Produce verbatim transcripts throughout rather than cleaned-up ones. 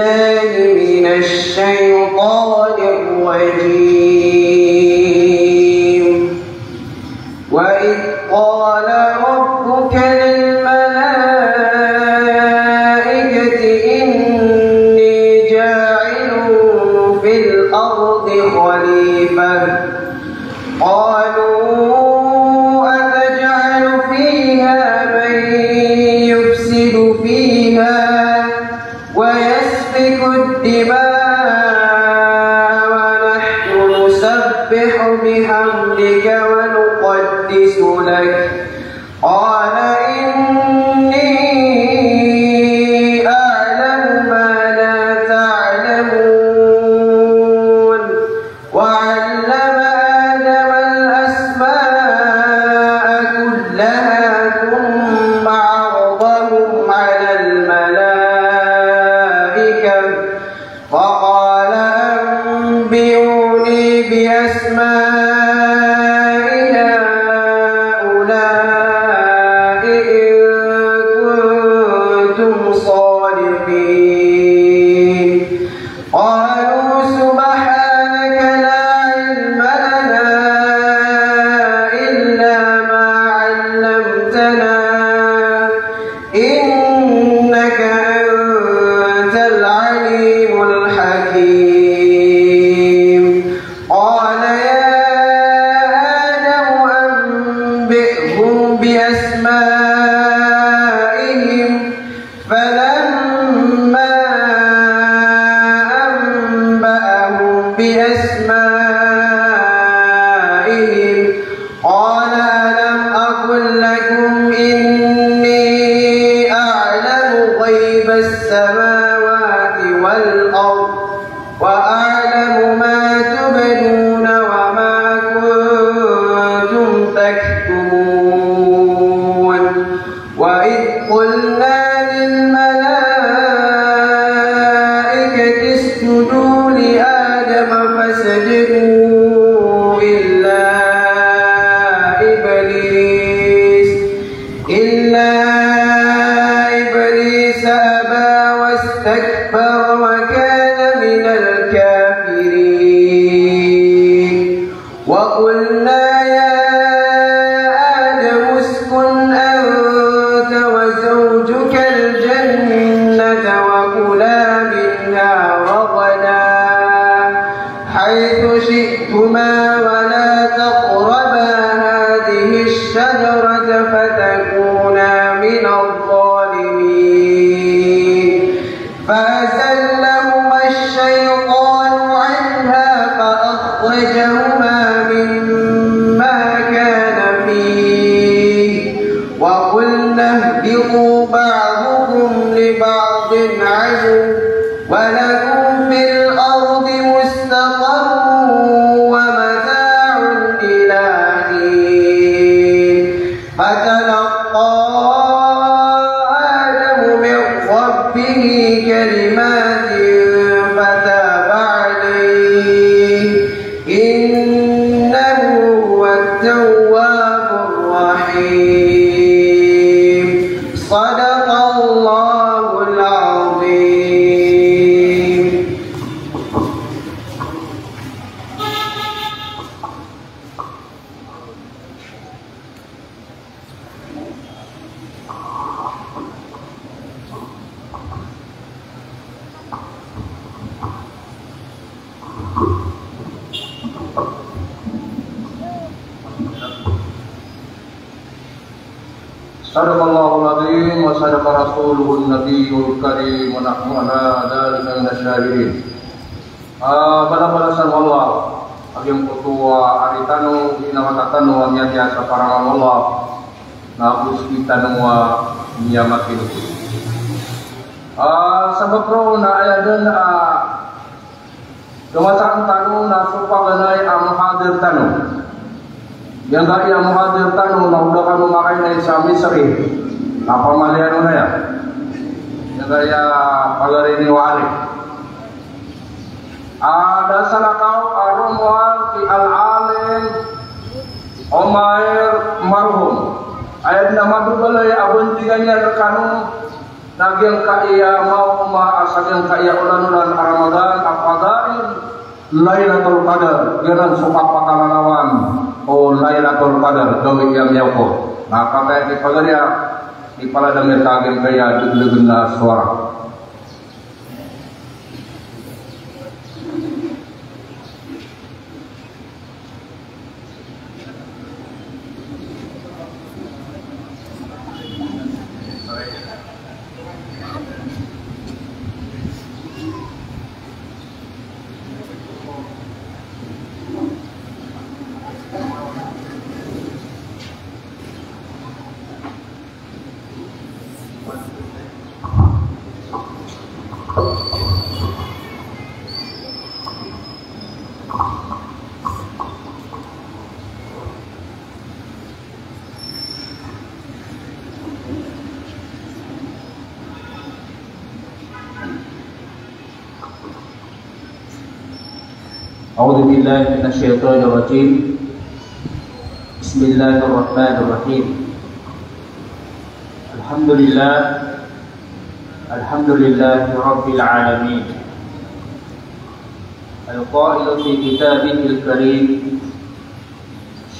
بالله من الشيطان الرجيم. وإذ قال ربك للملائكة إني جاعل في الأرض خليفة. قالوا أتجعل فيها من يفسد فيها ويسفك الدماء ونحن نسبح بحمدك ونقدس لك. قال إني أعلم ما لا تعلمون. وعلم آدم الأسماء كلها ثم عرضهم على الملائكة فقال أنبئوني بأسماء هؤلاء إن كنتم صادقين. قالوا سبحانك لا علم لنا إلا ما علمتنا إنك أنت العليم الحكيم. قال يا آدم أنبئهم بأسمائهم فلما أنبأهم بأسمائهم قال ألم أقل لكم إني أعلم غيب السماوات والأرض وأعلم ما تبدون وما كنتم تكتمون. وإذ قلنا للملائكة اسجدوا لآدم فسجدوا إلا إبليس، إلا إبليس أبى واستكبر وكان من الكافرين. وقلنا يا آدم اسكن أنت وزوجك الجنة وكلا منها رغدا حيث شئتما ولا تقربا هذه الشجرة فتكونا من الظالمين. فأزلهما الشيطان عنها فأخرجهما مما كان فيه وقلنا اهبطوا بعضكم لبعض عدو ولكم في الأرض مستقر ومتاع إلى حين. فتلقى آدم من ربه كلمات فتاب عليه إنه هو التواب الرحيم. صدق الله العظيم. Sadaqallahul azim wa sadaqa rasuluhun nabiyul karim wa nahnu ala dzalika minasyahidin. Ah, balabalaan o Allah a giyangkoto a ari tano, ino a mata tano a miyatiya sa parangal o Allah, na ago sii tano a miyamakineg. Ah, sabap roo na aya dn a kamataan tano na so paganay a muhadir tano. Giyangkaya muhadir tano na o da kano makainay sa Misri, na pamalian on aya. Giyangkaya pagari niyo a ari. A da salakaw a roo a si Al-Alim Omair Marhum. Aya dn a madobalay a bantigan iyan rkano, Sa giyangkaya mawma a sa giyangkaya olan-olan a Ramadan a fadail Lailatul Qadr, giyanan so kapakalalawan o Lailatul Qadr, gawii a miyawkor. Na kapakay a kipagariya, ipalad ami rka giyangkaya degdegen a sowara. أعوذ بالله من الشيطان الرجيم. بسم الله الرحمن الرحيم. الحمد لله. الحمد لله رب العالمين. القائل في كتابه الكريم: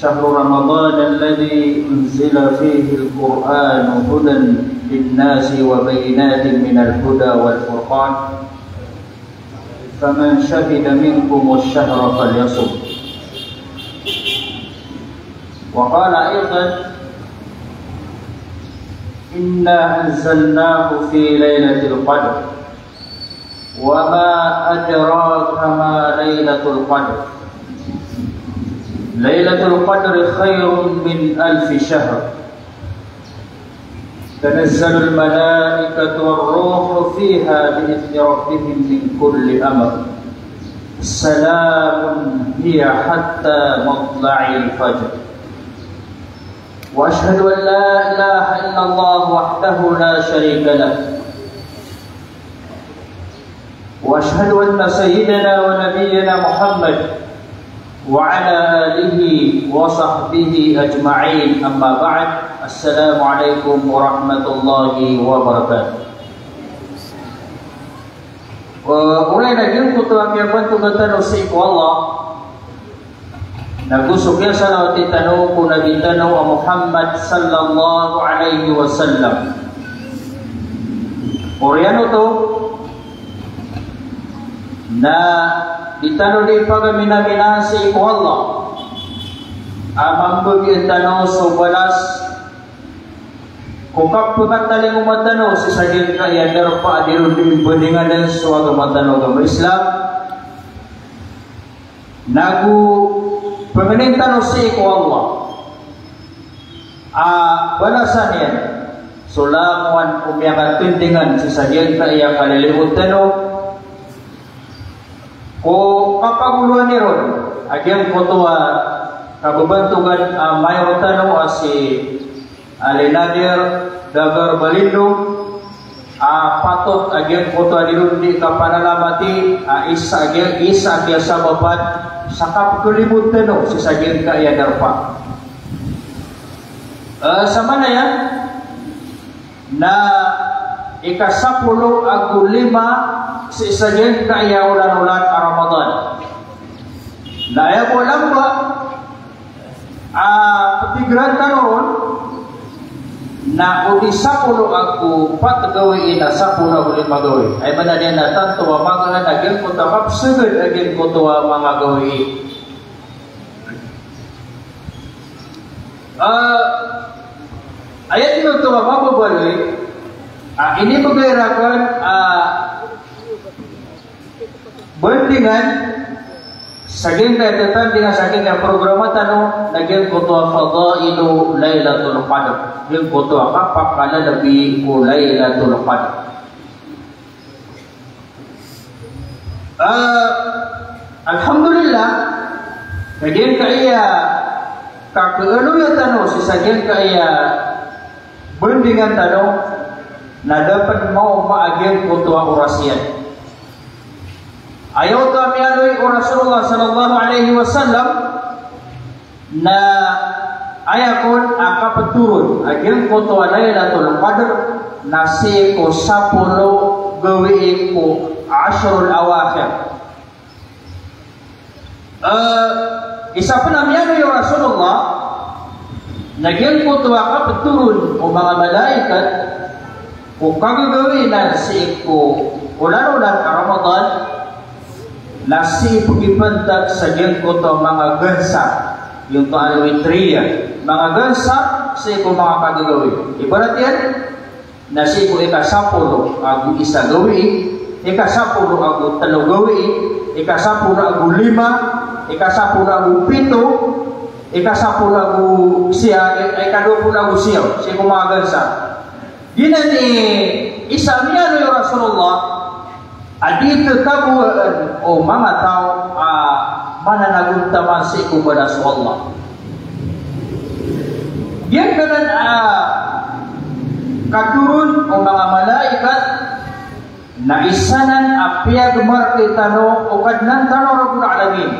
شهر رمضان الذي أنزل فيه القرآن هدى للناس وبينات من الهدى والفرقان، فمن شهد منكم الشهر فليصمه. وقال أيضا: إنا أنزلناه في ليلة القدر. وما أدراك ما ليلة القدر. ليلة القدر خير من ألف شهر. تنزل الملائكة والروح فيها بإذن ربهم من كل أمر. سلام هي حتى مطلع الفجر. وأشهد أن لا إله إلا الله وحده لا شريك له. وأشهد أن سيدنا ونبينا محمد وعلى آله وصحبه أجمعين. أما بعد. السلام عليكم ورحمة الله وبركاته. Eh, oriyan a giyangkoto a kiyabantogan tano sii ko Allah, nago so kiyasalawati tano ko Nabi tano a Muhammad sallallahu alaihi wasallam. Oriyan oto na di tano di pagaminaminaan sii ko Allah a mambagian tano so balas ko kapakatalingoma tano sii sa giyangkaya darpa a di ron di bandingan so agama tano a agama Islam. Nago pangnin tano sii ko Allah a balasan iyan so langowan o miyangatindingan sii sa giyangkaya kalilimod tano ko kapagoloan iron a giyangkoto a kababantogan a mayor tano a si Ali Nader Dagar Balindo, a patot a giyangkoto a di ron di kapanalamati, a isa a giya, isa a kiyasabapan sa kapkalimod tano sii sa giyangkaya darpa. Eh, sa maana iyan na ikasapolo ago lima sii sa giyangkaya olan-olan a Ramadan. Na aya bo a lamba a ptigeran tano ron na o di sapolo ago pat gawii na sapolo ago lima gawii. Aya maana niyan na tanto a magaan a giyangkoto a kapsagad a giyangkoto a manga gawii. Ah, aya dn oto a mababaloy a inibgay rakn a bandingan sa giyangkaya tatandingan sa giyangkaya programa tano na giyangkoto a Fadailu Lailatul Qadr. Giyangkoto a kapakalalabi o Lailatul Qadr. Ah, alhamdulillah, ka giyangkaya kakaaloya tano sii sa giyangkaya bandingan tano na da pn maoma a giyangkoto a oras iyan. Aya oto a miyaaloy o Rasulullah sallallahu alaihi wasallam na aya kon a kaptoron a giyangkoto a Lailatul Qadr na sii ko sapolo gawii ko ashrul awakhir. Eh, isa pn a miyaaloy o Rasulullah, na giyangkoto a kaptoron o manga malaikat ko kagagawii nan sii ko olan-olan a Ramadan, na sii pkhipantag sa giyangkoto a manga gansa, giyoto a al-witriyah, manga gansa sii ko manga kagagawii. Ibarat iyan, na sii ko ikasapolo ago isa gawii, ikasapolo ago tlo gawii, ikasapolo ago lima, ikasapolo ago pito, ikasapolo ago siya, i-, ikadopolo ago siya, sii ko manga gansa. Giyanan i isa a miyaaloy o Rasulullah, a di tataboan o manga taw a mananagontaman sii ko balas o Allah. Giyangkanan a katoron o manga malaikat na isa nan a piyagmark tano o Kadnan tano Rabbul Alamin.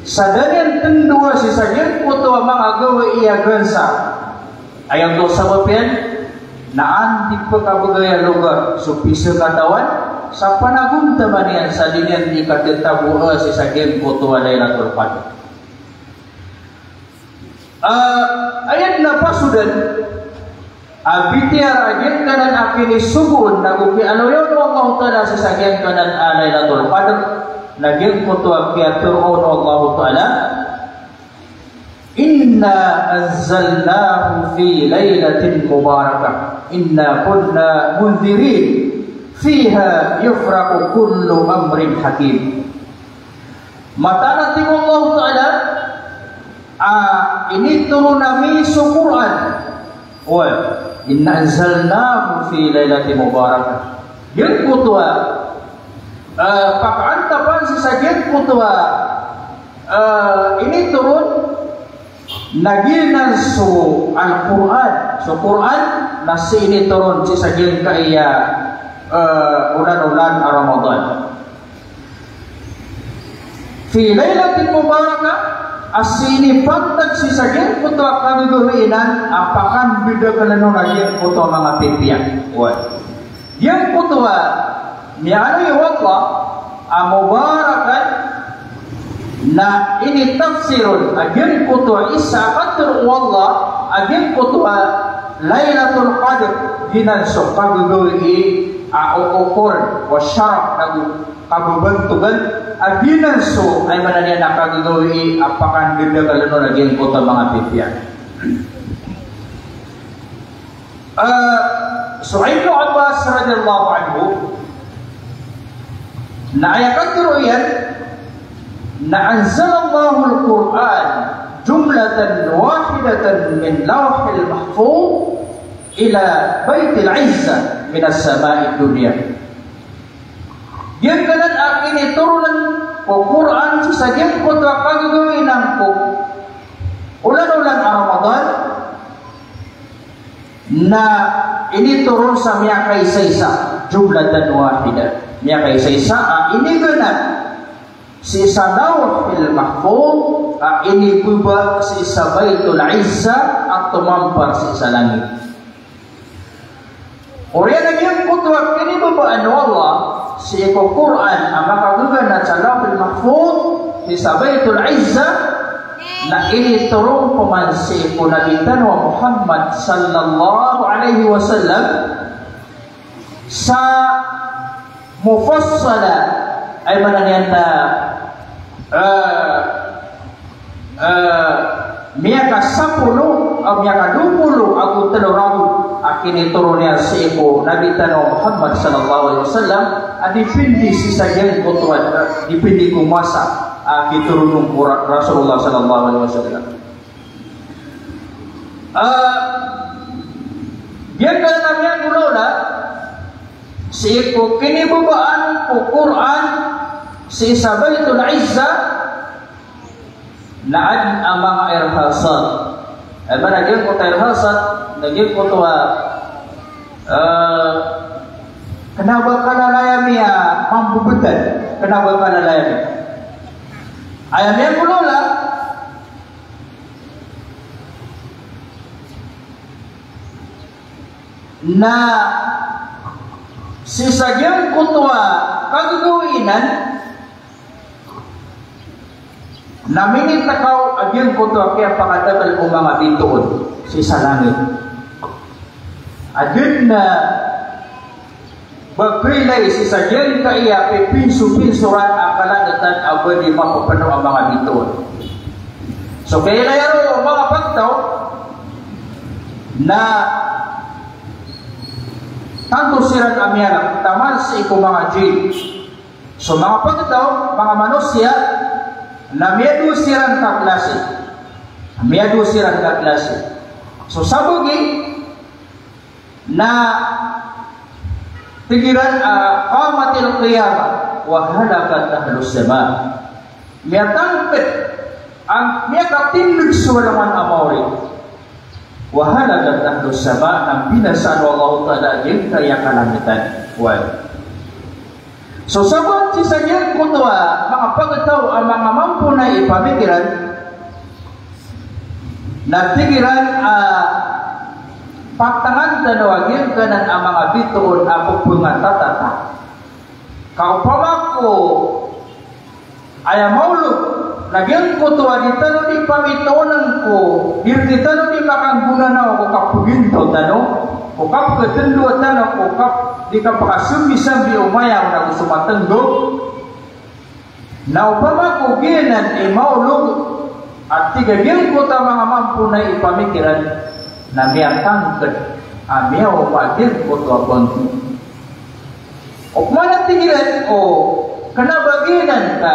Sa da niyan tndoa sii sa giyangkoto a manga gawii a gansa. Aya oto sabap iyan na an di pkabgay a logar so pizakatawan sa panagontaman iyan sa di niyan di katataboa sii sa giyangkoto a Lailatul Qadr. Ah, aya dn a pasodan a bitiyarai a giyangkanan a kinisogoon ago kiyaaloya o Allahu Ta'ala sii sa giyangkanan a Lailatul Qadr, na giyangkoto a kiyatharoa o Allahu Ta'ala, "Inna anzalnahu fi lailatin mubarakah, inna kunna mundhirin, fiha yufraqu kullu amrin hakim." Mataan a tig o Allahu Ta'ala, a initoron ami so Qur'an. Oway, inna anzalnahu fi lailatin mubarakah. Giyangkoto a, eh, pakaantapan sii sa giyangkoto a, eh, initoron na giyanan so Al-Qur'an. So Qur'an na sii initoron sii sa giyangkaya, eh, olan-olan a Ramadan. Fi lailatin mubarakah, a sii inipantag sii sa giyangkoto a kagagawii nan a pakandadaklan on a giyangkoto a manga pipiya. Oway. Giyangkoto a miyaaloy o Allah a mubarakah na initafsir on a giyangkoto a isa a katharo o Allah a giyangkoto a Lailatul Qadr, giyanan so kagagawii a ookor o sharaf ago kababantogan, a giyanan so, aya maana niyan na kagagawii a pakandadaklan on a giyangkoto a manga pipiya. Ah, so Ibnu Abbas radhiyallahu anhu, na aya katharo iyan, na anzalallahu al-Qur'an jumlatan wahidatan min lawhil mahfuz ila baitil izzah minas sama'id dunya. Giyangkanan a initoron o Qur'an sii sa giyangkoto a kagagawii nan ko olan-olan a Ramadan, na initoron sa miyakaisaisa, jumlatan wahida. Miyakaisaisa a iniganad sii sa Lawhil Mahfuz, a inibaba sii sa Baitul Izzah a tomampar sii sa langit. Oriyan a giyangkoto a kinibabaan o Allah sii ko Qur'an a makagaganad sa Lawhil Mahfuz sii sa Baitul Izzah, na initoron pman sii ko Nabi tano a Muhammad sallallahu alaihi wasallam sa mufassala, aya maana niyan na, eh, eh, miyakasapolo, eh, miyakadopolo ago tlo ragon a kinitoron iyan sii ko Nabi tano a Muhammad sallallahu alaihi wasallam, a dipindi sii sa giyangkoto a, dipindi ko masa a kitoron on ko Ra-, Rasulullah sallallahu alaihi wasallam. Ah, giyangkanan a miyanggolawla sii ko kinibabaan ko Qur'an sii sa Baitul Izzah, na adn a manga irhasat. Aya maana giyangkoto a irhasat, na giyangkoto a, eh, kna ba kalalaya mi a mambobtad, kna ba kalalaya mi. Aya miyanggolawla, Na sii sa giyangkoto a kagagawii nan, na minitakaw a giyangkoto a kiyapakadakl o manga bitoon sii sa langit. Adn a ba kailay sii sa giyangkaya pipinsopinsoran a kalangitan a ba di mapapno a manga bitoon. So kailay aro o manga pagtaw na tanto siran a miyanak taman sii ko manga jinn. So manga pagtaw, manga manosiya, na miyadowa siran ka klasi. Miyadowa siran ka klasi. So sabagi na tig iran a qamatil qiyamah wa halakat ahlus sama. Miyatangkd a miyakatindg so alongan a maori. Wa halakat ahlus sama, na binasaan o Allahu Ta'ala giyangkaya kalangitan. Oway. So sabaad sii sa giyangkoto a manga pagtaw a manga mambo na ipamikiran, na tig iran a patangan tano a giyangkanan a manga bitoon a pphangatatatang. Ka opama ko aya maolog na giyangkoto a di tano di pamitoonn ko, di, di tano di makanggonanaw ko kapgintaw tano, ko kapkatndoa tano, ko kap, di kapakasambisambi o mayaw na go so matnggaw. Na opama ko giyanan i maolog a tig a giyangkoto a manga mambo na ipamikiran, na miyatangkd a miyaoma a giyangkoto a bangko. Opama na tig iran o kna ba giyanan ka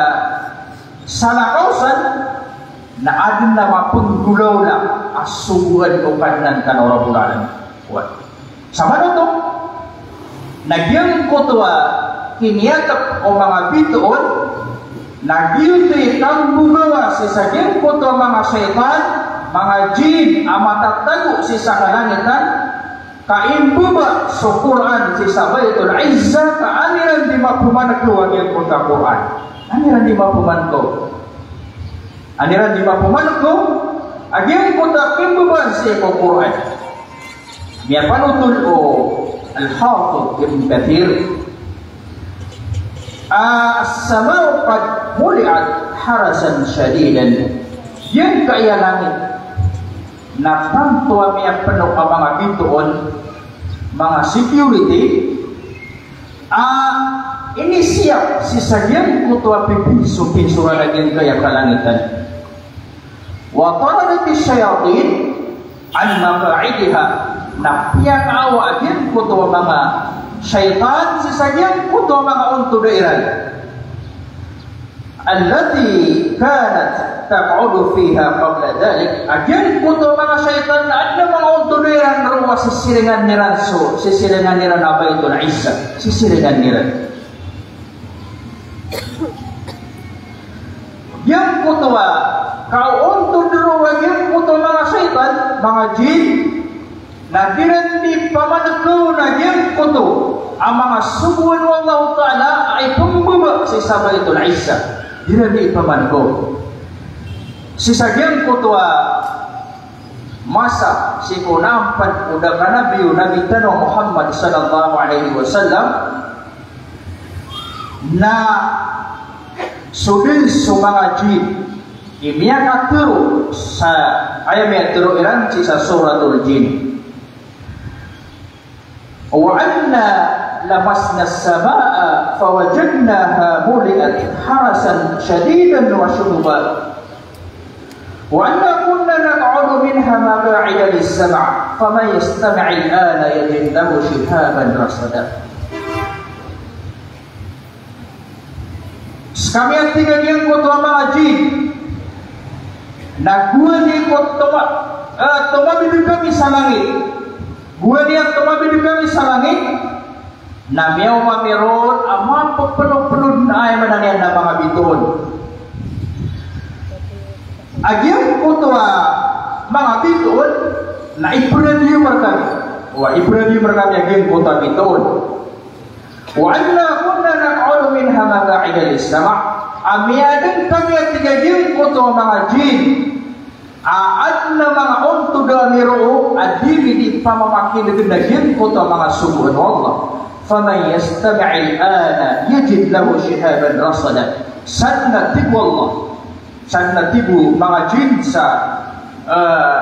salakaw san, na adn a mapnggolawla a sogoan o Kadnan tano a Rabbul Alamin. Oway. Sa manoto, na giyangkoto a kiniyatp o manga bitoon, na giyoto i kambogawa sii sa giyangkoto a manga shaytan, manga jinn a matatago sii sa kalangitan, ka imbaba so Qur'an sii sa Baitul Izzah, ka an iran di mapmankaw a giyangkoto a Qur'an. An iran di mapmankaw. An iran di mapmankaw a giyangkoto a kimbabaan sii ko Qur'an. Miyapanotol o Al-Hafidh Ibn Kathir, "As-sama'u qad muli'at harasan shadidan." Giyangkaya langit na tanto a miyapno a manga bitoon, manga security, a inisiyap sii sa giyangkoto a pipinsopinsoran a giyangkaya kalangitan. Wa taradatish shayatin an maqa'idiha. Na piyakaawa a giyangkoto a manga shaytan sii sa giyangkoto a manga ontod iran. Allati kanat taq'udu fiha qabla dhalik. A giyangkoto a manga shaytan na adn a manga ontod iran roo a sisiringan iran so, sisiringan iran a Baitul Izzah. Sisiringan iran. Giyangkoto a kaontod roo a giyangkoto a manga shaytan, manga jinn, na di ran di pamankaw a giyangkoto a manga sogoan o Allahu Ta'ala a ipmbaba sii sa Baitul Izzah. Di ran di pamankaw. Sii sa giyangkoto a masa sii ko naampan o da kanabi o Nabi tano Muhammad sallallahu alaihi wasallam, na so dn so manga jinn i miyakatharo sa aya miyatharo iran sii sa Suratul Jinn. Wa anna lamasna as-samaa'a fawajadnaha muli'at harasan shadidan wa shuhuba. Wa anna kunna naq'udu minha maq'ida lis-sam', faman yastami' al-ana yajid lahu shihaban rasada. Skami a tig a giyangkoto a manga jinn, na gowani ko toma-, eh, tomabid kami sa langit. Gowani a tomabid kami sa langit, na miyaoma mi ron a mapepelopelod na aya maana niyan na manga bitoon. A giyangkoto a manga bitoon, na ipradiyo rkami. Wa ipradiyo rkami a giyangkoto a bitoon. Wa anna kunna naq'udu minha maq'ida lis-sam'. A miyadn kami a tig a giyangkoto a manga jinn A adn a manga ontod a miroo a di ri di pamamakinegn a giyangkoto a manga sogoan o Allah. Faman yastami' al-ana yajid lahu shihaban rasada. Sadn a tig o Allah, sadn a tig o manga jinn sa, eh,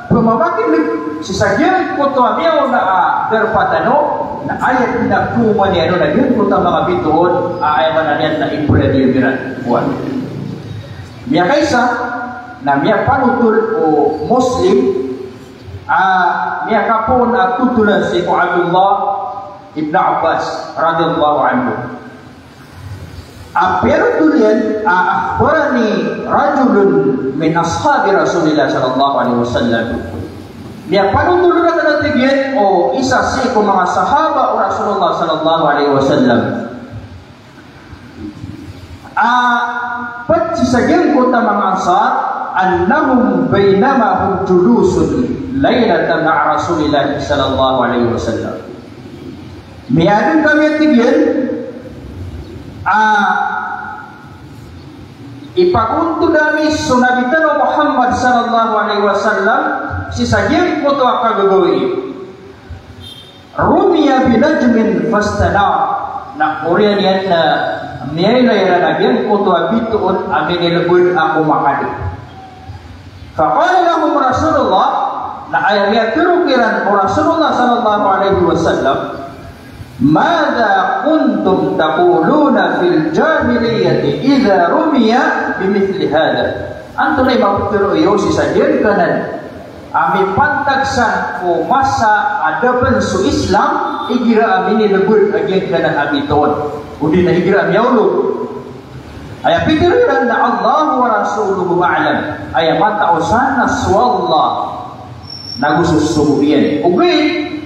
pamamakineg sii sa giyangkoto a miyaona a darpa tano, na aya dn a koman iyan on a giyangkoto a manga bitoon a aya maana niyan na ipradiyo iran. Wan. Miyakaisa, na miyapanotol o Muslim, a miyakapoon a totolan sii ko Abdullah ibn Abbas radiyallahu anhu. A piyanotol iyan a akhbarani rajulun min ashabi Rasulillah sallallahu alaihi wasallam. Miyapanotol rkano a tig iyan o isa sii ko manga sahaba o Rasulullah sallallahu alaihi wasallam. A pd sii sa giyangkoto a manga Ansar, annahum baynama hum julusun laylatan ma'a Rasulillah sallallahu alaihi wasallam. Miyaadn kami a tig iyan, a ipagontod ami so Nabi tano Muhammad sallallahu alaihi wasallam sii sa giyangkoto a kagagawii. Rumiya binajmin fastanar. Na oriyan iyan na miyailay iran a giyangkoto a bitoon a minilbd a komakad. Faqala lahum Rasulullah, na aya miyatharo kiran o Rasulullah sallallahu alaihi wasallam, madha kuntum taquluna fil jahiliyyati idha rumiya bimithli hadha? Antonaa i maptharo iyo sii sa giyangkanan a mipantag san ko masa a da pn so Islam, igira a minilbd a giyangkanan a bitoon, odi na igira a miyaolog? Aya pitharo iran na Allahu wa rasuluhu a'lam. Aya matao san na so Allah nago so sogo iyan. Ogaid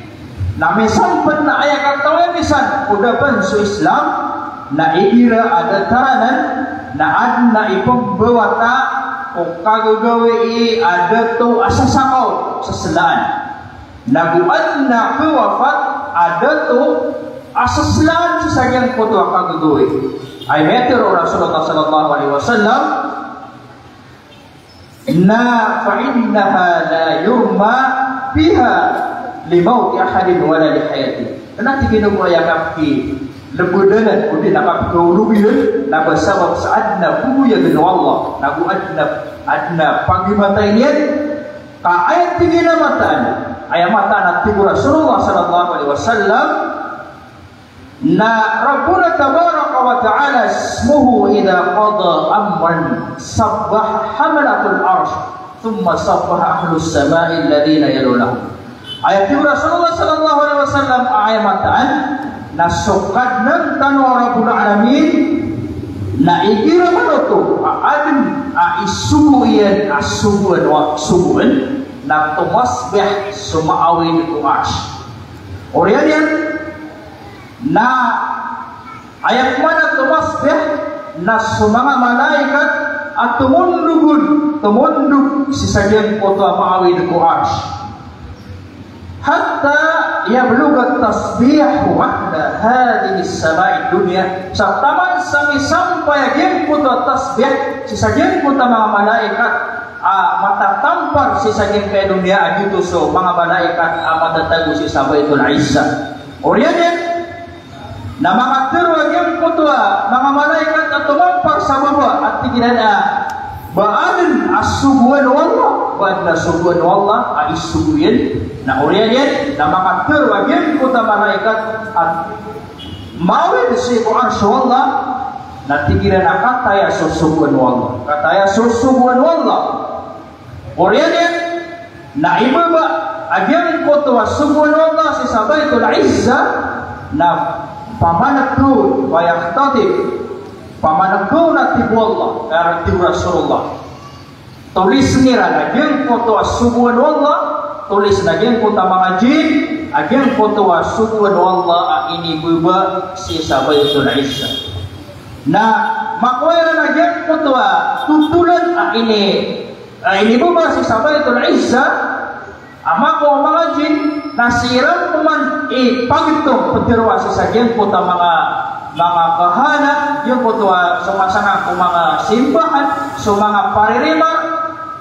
na misan pn na aya katawi ami san ko da pn so Islam, na igira a datar anan na adn a ipmbawata ko kagagawii a dato a sasakaw sa slaan. Nago adn a kawafat a dato a saslaan sii sa giyangkoto a kagagawii. Aya miyatharo o Rasulullah sallallahu alaihi wasallam, na fa innaha la yurma biha li mawti ahadin wala li hayatihi. Kna a tig iyan o aya kapkilbdan anan, odi na kapkaolog iyan, na ba sabap sa adn a boboyagn o Allah, nago adn a, adn a pagimatay niyan, ka aya tig iyan a mataan, aya mataan a tig o Rasulullah sallallahu alaihi wasallam, na Rabbuna tabaraka wa ta'ala ismuhu idha qada amran sabbaha hamalatul arsh, thumma sabbaha ahlus sama'i alladhina yalunahum. Aya tig o Rasulullah sallallahu alaihi wasallam, aya mataan na so Kadnan tano a Rabbul Alamin, na igira manoto a adn a isogo iyan a sogoan wa-, sogoan, na tomasbih so maawid ko Arsh. Oriyan iyan, na aya pman a tomasbih na so manga malaikat a tomondog on, tomondog sii sa giyangkoto a maawid ko Arsh. Hatta yablugha at-tasbihu ahla hadhihi as-sama'i ad-dunya. Sa taman sa misampay a giyangkoto a tasbih sii sa giyangkoto a manga malaikat a matatampar sii sa giyangkai a doniya a giyoto so manga malaikat a matatago sii sa Baitul Izzah. Oriyan iyan, na makatharo a giyangkoto a manga malaikat a tomampar sa baba a tig iran a ba adn a sogoan o Allah, ba adn a sogoan o Allah a isogo iyan. Na oriyan iyan, na makatharo a giyangkoto a malaikat a maawid sii ko Arsh o Allah, na tig iran a kataya so sogoan o Allah, kataya so sogoan o Allah. Oriyan iyan, na i baba a giyangkoto a sogoan o Allah sii sa Baitul Izzah, na pamaneg on, wa yahtatib, pamaneg on a tig o Allah, a tig o Rasulullah. Tolisn iran a giyangkoto a sogoan o Allah, tolisn a giyangkoto a manga jinn a giyangkoto a sogoan o Allah a inibaba sii sa Baitul Izzah. Na makowa iran a giyangkoto a totolan a ini a inibaba sii sa Baitul Izzah, a makowa o manga jinn, na siran pman i pagtong ptharoa sii sa giyangkoto a manga, manga kahana, giyangkoto a so masanga ko manga simbahan, so manga paririmar,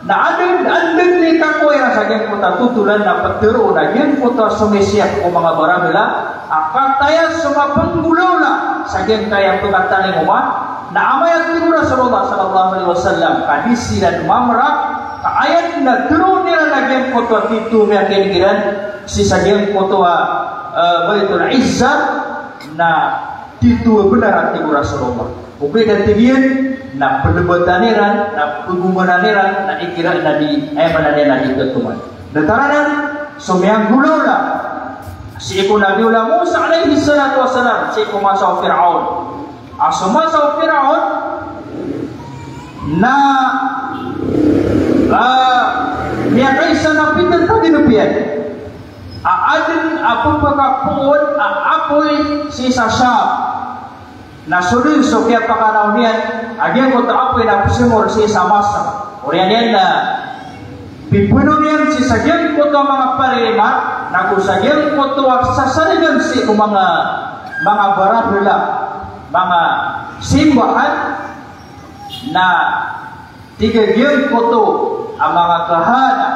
Na adn, adn i kakowa iran sa giyangkoto a totolan na ptharoon a giyangkoto a somisiyap ko manga barahla a kataya so mapnggolawla sa giyangkaya pkatalingoma. Na amay a tig o Rasulullah sallallahu alaihi wasallam ka di siran mamrak, ka aya dn a tharoon iran a giyangkoto a titho a miyakinig iran sii sa giyangkoto a, eh, Baitul Izzah, na titho a bnar a tig o Rasulullah. Ogaid a tig iyan na pdbatan iran, na pgomanan iran, na igira na di, aya maana niyan na di katoman. Datar anan so miyanggolawla sii ko Nabiyullah Musa alayhis salatu wassalam, sii ko masa o Fir'aun. A so masa o Fir'aun na, ah, miyakaisa na pitharo a giyangkoto a adn a pphakapoon a apoy sii sa Sham. Na so dn so kiyapakanaw niyan a giyangkoto a apoy na pzamor sii sa Masr. Oriyan iyan na piphanon iyan sii sa giyangkoto a manga paririmar, nago sa giyangkoto a sasarigan sii ko manga, manga barahla, manga simbahan, na tig a giyangkoto a manga kahana,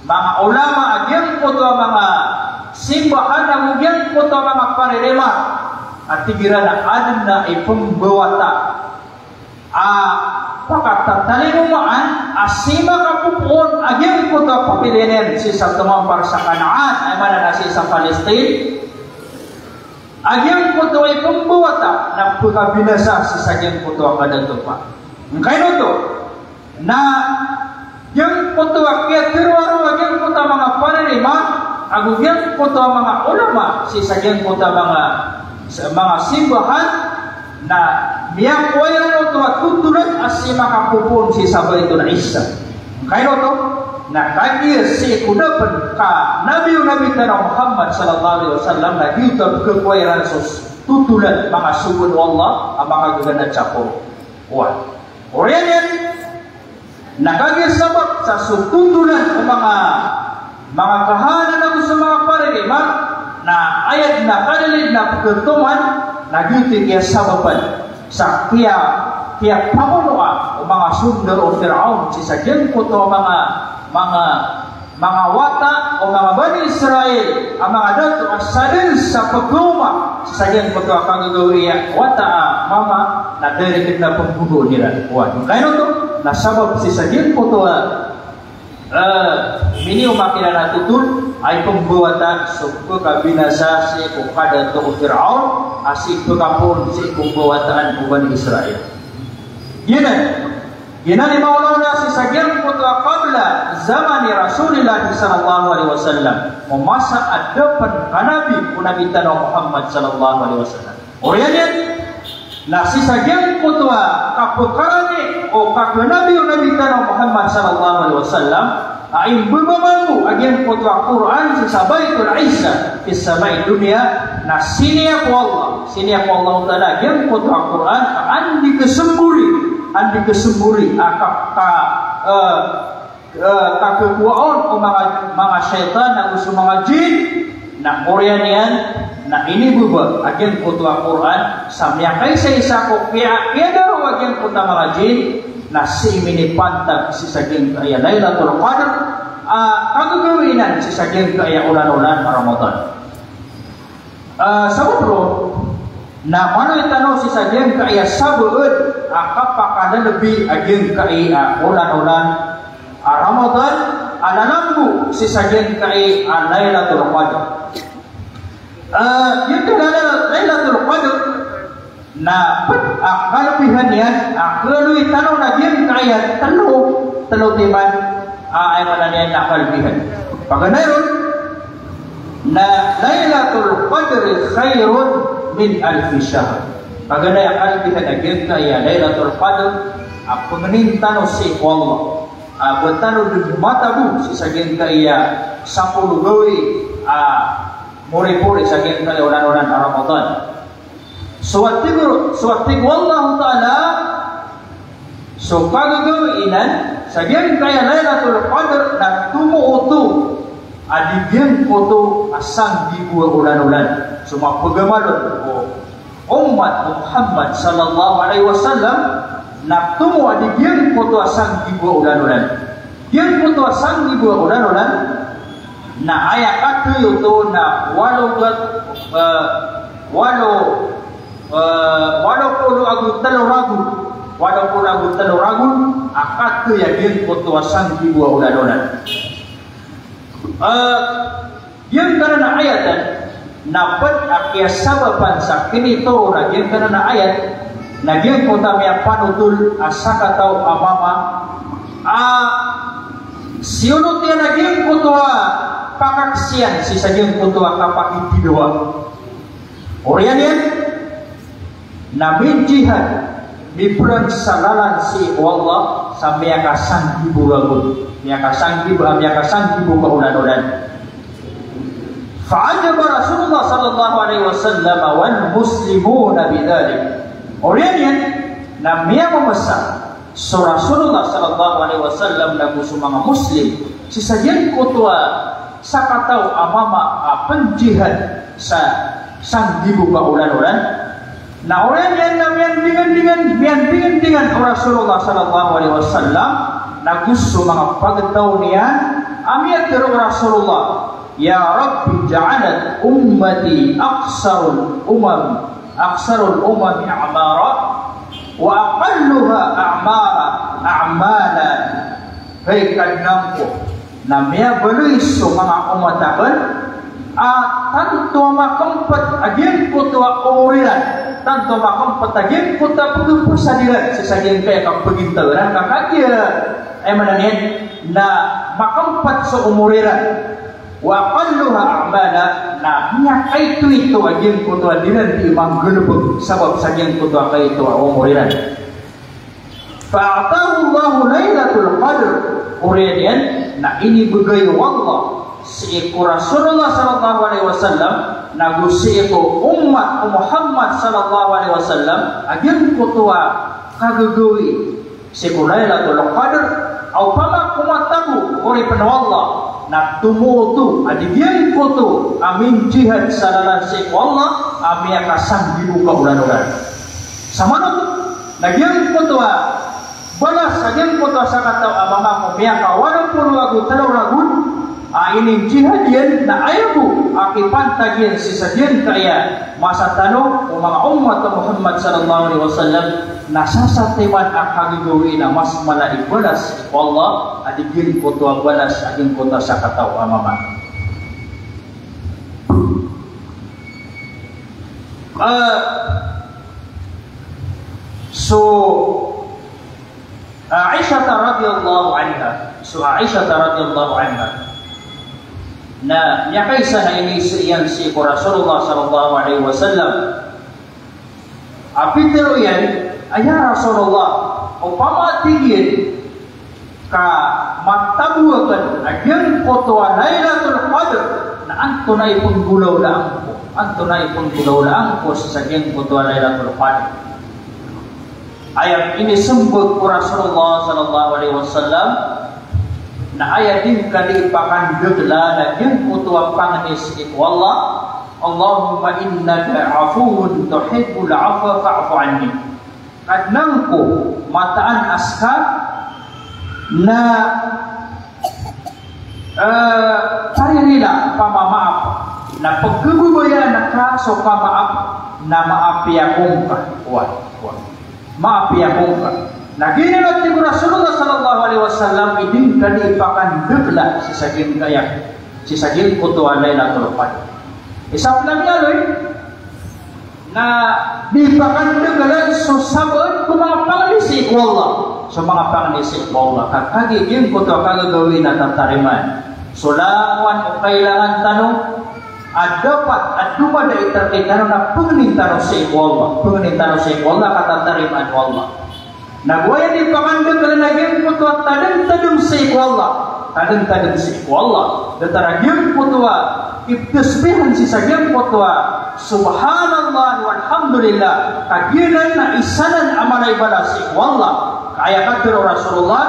manga ulama a giyangkoto a manga simbahan ago giyangkoto a manga paririmar a tig iran a adn a ipmbawata a pakatatalingoma a sii makapopoon a giyangkoto a pamilya niyan sii sa tomampar sa Kanaan, aya maana na sii sa Palestine. A giyangkoto a ipmbawata na pkabinasa sii sa giyangkoto a kadato pa. Ngkaino oto? Na giyangkoto a kiyatharo a giyangkoto a manga paririmar ago giyangkoto a manga ulama sii sa giyangkoto a manga, sa manga simbahan, na miyakowa iran oto a totolan a sii makapopoon sii sa Baitul Izzah. Ngkaino oto? Na kagiya sii ko da pn ka nabi o Nabi tano a Muhammad sallallahu alaihi wasallam, na giyoto a pkhakowa iran so totolan, manga sogoan o Allah a makagaganad sa Qur'an. Oriyan iyan na kagiya sabap sa so totolan o manga, manga kahana ago so manga paririmar, na aya dn a kadalil na pkhatoman, na giyoto i kiyasabapan sa kiya, kiyapamonoa o manga sondaro o Fir'aun sii sa giyangkoto a manga, manga, manga wata o manga Bani Israel a manga dato a sadn sa pkhaoma sii sa giyangkoto a kagagawii a wata a mama, na direct na pmbonoon iran. Oway, ngkaino oto? Na sabap sii sa giyangkoto a, eh, minioma kiran a totol a ipmbawata so pkabinasa sii ko kadato o Fir'aun a sii pkhapoon sii ko mbawataan o Bani Israel. Giyanan, giyanan i maolaola sii sa giyangkoto a qabla zamani Rasulillah sallallahu alaihi wasallam, o masa a da pn ka nabi o Nabi tano a Muhammad sallallahu alaihi wasallam. Oriyan iyan na sii sa giyangkoto a kapkarani o kakanabi o Nabi tano a Muhammad sallallahu alaihi wasallam, a imbaba mambo a giyangkoto a Qur'an sii sa Baitul Izzah fis sama'i dunya, na siniyap o Allah, siniyap o Allah Ta'ala a giyangkoto a Qur'an a anda i kasmbori, anda i kasmbori a ka, ka, eh, eh, kakhakowa on o manga, manga shaytan ago so manga jinn, na oriyan iyan na inibaba a giyangkoto a Qur'an sa miyakaisaisa ko kiya, kiyadaro a giyangkoto a manga jinn, na sii minipantag sii sa giyangkaya Lailatul Qadr, ah, kagagawii nan sii sa giyangkaya olan-olan a Ramadan. Ah, sabap roo, na manoy tano sii sa giyangkaya sabaad a kapakalalbi a giyangkaya olan-olan a Ramadan a lalambo sii sa giyangkaya Lailatul Qadr. Ah, giyangkaya Lailatul Qadr na pd a kalbihan iyan a kaloy tano na giyangkaya tlo, tlo timan, ah, aya maana niyan na kalbihan. Paganay ron na Lailatul Qadri khairun min alfi shahr. Paganay a kalbihan a giyangkaya Lailatul Qadr a pangnin tano sii ko Allah a ba tano dn matabo sii sa giyangkaya sapolo gawii a moripori sa giyangkaya olan-olan a Ramadan. So a tig o, so a tig o Allah Ta'ala, so kagagawii nan sa giyangkaya Lailatul Qadr na tomo oto a di giyangkoto a sanggibo a olan-olan. So mapagamal on o ummat o Muhammad sallallahu alaihi wasallam na tomo a di giyangkoto a sanggibo a olan-olan. Giyangkoto a sanggibo a olan-olan, na aya katharo oto na walo gat, eh, walo, eh, walo polo ago telo ragon, walo polo ago telo ragon a katharo a giyangkoto a sanggibo a olan-olan. Eh, Giyangkanan a ayat na pd a kiyasabapan sa kinitoro na giyangkanan a ayat na giyangkoto a miyapanotol a sakataw a mama a siyonot iyan a giyangkoto a pakaksiyan sii sa giyangkoto a kapakithidawa. Oriyan iyan na minjihad, miperan sa lalan sii ko Allah sa miyakasanggibo ragon, miyakasanggibo, miyakasanggibo ka olan-olan. Fa ajaba Rasulullah sallallahu alaihi wasallam wal muslimuna bidhalik. Oriyan iyan na miyamamasa so Rasulullah sallallahu alaihi wasallam nago so manga Muslim sii sa giyangkoto a sakataw a mama a penjihad sa sanggibo ka olan-olan. Na oriyan iyan na miyandingandingan, miyandingandingan o Rasulullah sallallahu alaihi wasallam nago so manga pagtaw niyan a miyatharo o Rasulullah, "Ya Rabbi, ja'alat ummati aksarul umam, aksarul umami a'mara, wa aqalluha a'mara, a'mala." Hay Kadnan ko, na miyabaloy so manga omat aken a tanto a makempet a giyangkoto a omor iran, tanto a makempet a giyangkoto a pegepesad iran sii sa giyangkaya kapegintaw iran ka kagiya, aya maana niyan na makempet so omor iran. Wa aqalluha a'mala, na miyakaitoito a giyangkoto a di iran di manggalebek sabap sa giyangkoto a kaito a omor iran. Fa a'tahu Allahu Lailatul Qadr, oriyan iyan na inibegay o Allah sii ko Rasulullah sallallahu alaihi wasallam nago sii ko ummat o Muhammad sallallahu alaihi wasallam a giyangkoto a kagagawii sii ko Lailatul Qadr, a opama ko matago, oripen o Allah, na tomo oto a di giyangkoto a minjihad sa lalan sii ko Allah a miyakasanggibo ka olan-olan. Samanoto na giyangkoto a balas a giyangkoto a sakataw a mama ko miyakawalo polo ago telo ragon a ininjihad iyan na aya bo a kipantag iyan sii sa giyangkaya masa tano o manga ummat o Muhammad sallallahu alaihi wasallam na sasatiman a kagagawii na mas mala i balas ko Allah a di giyangkoto a balas a giyangkoto a sakataw a mama. Eh, so Aisha radhiyallahu anha, so Aisha radhiyallahu anha na miyakaisa na inizaan iyan sii ko Rasulullah sallallahu alaihi wasallam a pitharo iyan a, "Ya Rasulullah, opama tig iyan ka matago aken a giyangkoto a Lailatul Qadr, na antonaa i penggolawlaan ko, antonaa i penggolawlaan ko sii sa giyangkoto a Lailatul Qadr?" Aya inisembag ko Rasulullah sallallahu alaihi wasallam na aya di ngka di ipakandeg a giyangkoto a pangni sii ko Allah, "Allahumma innaka afuwwun tuhibbul afwa fa'fu anni." Kadnan ko, mataan a ska na, eh, paririla, pamamaap. Na pekhebabayaan ka so kamaap, na maapiya ko ngka. Wa, wa. Maapiya ko ngka. Na giyanan a tig o Rasulullah sallallahu alaihi wasallam, i di ngka di ipakandeg a sii sa giyangkaya, sii sa giyangkoto a Lailatul Qadr. Isa pn a miyaaloy, na di pakandeg a so sabaad ko manga pangni sii ko Allah. So manga pangni sii ko Allah. Ka kagiya giyangkoto a kagagawii na tatarimaan. So langowan o kailangan tano a dapat a domadait rktano na pangnin tano sii ko Allah. Pangnin tano sii ko Allah ka tatarimaan o Allah. Na go aya di pakandeg a giyangkoto a tadmtadm sii ko Allah. Tadmtadm sii ko Allah. Datar a giyangkoto a iptasbihan sii sa giyangkoto a subhanallah walhamdulillah. Ka giyanan na isa nan a mala i balas sii ko Allah. Ka aya katharo o Rasulullah,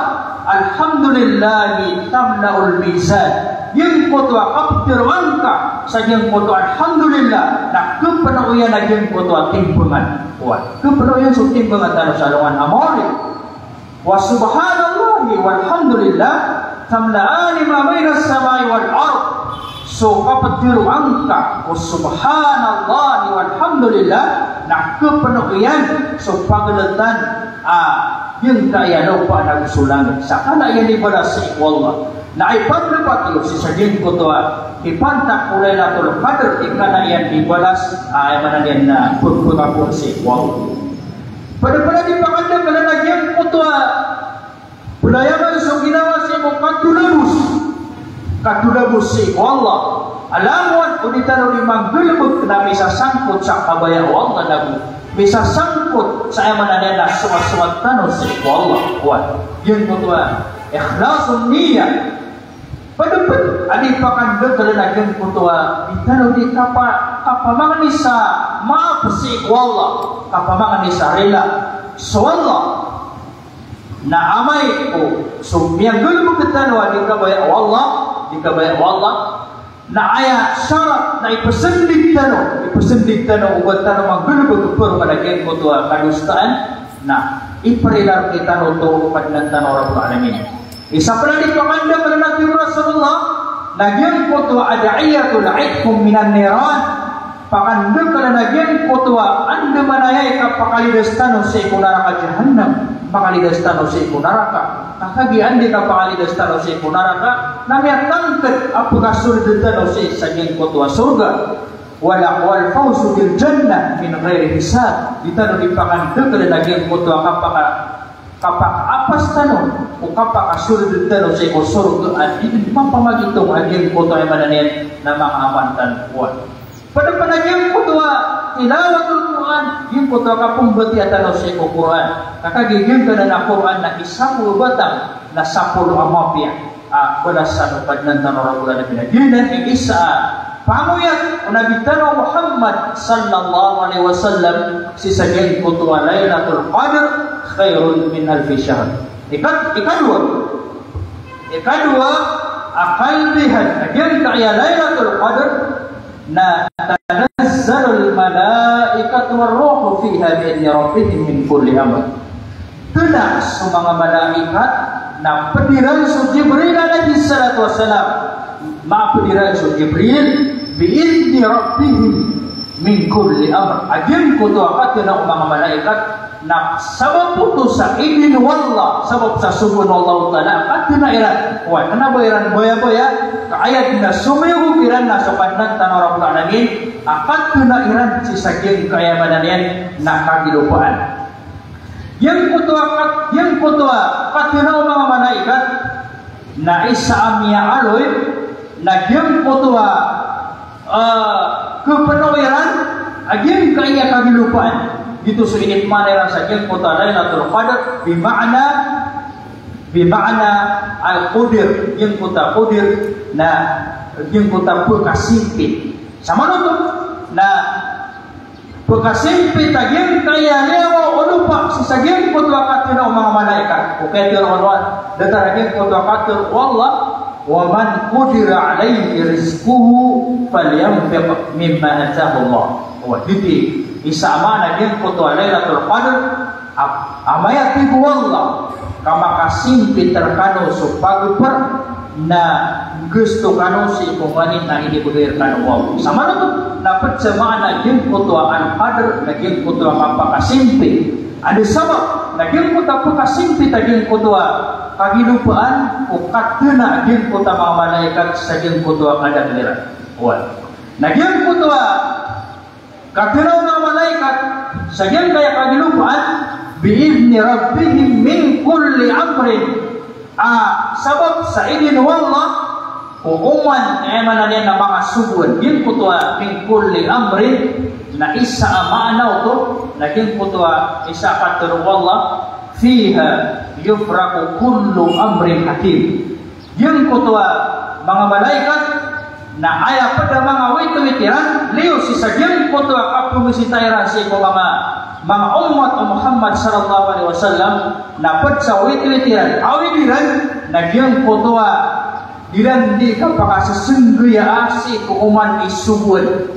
"Alhamdulillahi tamla'ul mizan." Giyangkoto a kaptharoa ngka sa giyangkoto a alhamdulillah na kapno iyan a giyangkoto a timbangan. Wa, kapno iyan so timbangan tano sa alongan a maori. Wa subhanallahi walhamdulillah Tamla'ani ma baynas sama'i wal ard. So kaptharoa ngka ko subhanallahi walhamdulillah, na khapno iyan so pagltan a giyangkaya lopa nago so langit. Sa kna iyan ibalas sii ko Allah. Na aya pandapat iyo sii sa giyangkoto a ipantakolan a Lailatul Qadr, di kna iyan ibalas, a, aya maana niyan na pagpagapon sii ko Allah. Pd pn a di pakandaklan a giyangkoto a pelayaman so ginawa sii ko katolabos. Katolabos sii ko Allah. Langon o di tano di manggalbk na misasangkot sa kabaya o Allah nago misasangkot sa aya maana niyan na sowat-sowat tano sii ko Allah. Oway. Giyangkoto a ikhlasun niyyah. Pd pn a di pakandaklan a giyangkoto a di tano di kapa-, kapamangni sa maap sii ko Allah, kapamangni sa rila so Allah. Na amay ko so miyanggalbk tano a di kabaya o Allah, di kabaya o Allah, na aya sarat na ipsndg tano, ipsndg tano o ba tano manggalbk ko paro a giyangkoto a kadosaan, na iprila rktano oto o Kadnan tano a Rabbul Alamin. Isa pn a di pakandaklan a tig o Rasulullah, na giyangkoto a ad'iyatul itqi minan niran. Pakandaklan a giyangkoto a andamanaya i kapakalidas tano sii ko naraka Jahannam, makalidas tano sii ko naraka. Ka kagiya anda i kapakalidas tano sii ko naraka, na miyatangkd a pkasold tano sii sa giyangkoto a sorga. Wala, wal fawzu bil jannah min ghairi hisab. Di tano di pakandaklan a giyangkoto a kapaka-, kapakaapas tano o kapakasold tano sii ko sorga a di dn mapamagitong a giyangkoto a aya maana niyan na manga amal tano. Oway. Pd pn a giyangkoto a tilawatul Qur'an, giyangkoto a kapmbatiya tano sii ko Qur'an. Ka kagiya giyangkanan a Qur'an na isa polo batang na sapolo a mapiya a balasan o Kadnan tano a Rabbul Alamin. Giyanan i isa a pangoyat o Nabi tano a Muhammad sallallahu alaihi wasallam sii sa giyangkoto a Lailatul Qadr khairun min alfi shahr. Ika-, ikadowa. Ikadowa a kalbihan a giyangkaya Lailatul Qadr na tanazzalul malaikatu war ruhu fiha bi idni rabbihim min kulli amr. Tna so manga malaikat na pd iran so Jibril alaihi salatu wassalam. Mapd iran so Jibril bi idni rabbihim min kulli amr. A giyangkoto a katna o manga malaikat na sabap oto sa idin o Allah, sabap sa sogoan o Allahu Ta'ala a katna iran. Oway, kna ba iran bayabaya, ka aya dn a somiyogo kiran na so Kadnan tano a Rabbul Alamin a katna iran sii sa giyangkaya maana niyan na kagilopaan. Giyangkoto a kat-, giyangkoto a katna o manga malaikat na isa a miyaaloy na giyangkoto a, ah, khapno iran a giyangkaya kagilopaan. Giyoto so inipmaana iran sa giyangkoto a Lailatul Qadr, bi ma'na, bi ma'na al-qudir, giyangkoto a qudir na giyangkoto a pkasimpit. Sa maana oto na pkasimpit a giyangkaya liyawaw o lopa sii sa giyangkoto a katna o manga malaikat. O katharo o Allah, datar a giyangkoto a katharo o Allah, "Wa man qudira alaihi rizquhu falyanfiq mimma atahullah." Oway, giyoto i isa a maana a giyangkoto a Lailatul Qadr, a-, amay a tig o Allah ka makasimpit rkano so pagpr na gasto kano sii ko nganin a inibgay rkano o Allah. Sa maana oto na pd sa maana a giyangkoto a al-qadr na giyangkoto a kapakasimpit. Anda sabap na giyangkoto a pkasimpit a giyangkoto a kagilopaan o katna a giyangkoto a manga malaikat sa giyangkoto a kadakl iran. Oway. Na giyangkoto a katna o manga malaikat sa giyangkaya kagilopaan, bi idni rabbihim min kulli amrin. A, sabap sa idin o Allah ko oman, aya maana niyan na manga sogoan. Giyangkoto a min kulli amrin na isa a maana oto, na giyangkoto a isa a katharo o Allah, fiha yufraqu kullu amrin hakim. Giyangkoto a manga malaikat na aya pd a manga witwit iran, liyo sii sa giyangkoto a kapmbisita iran sii ko manga, manga ummat o Muhammad sallallahu alaihi wasallam, na pd sa witwit iran, awid iran, na giyangkoto a di iran di kapakasasnggiyaa sii ko oman i sogoan.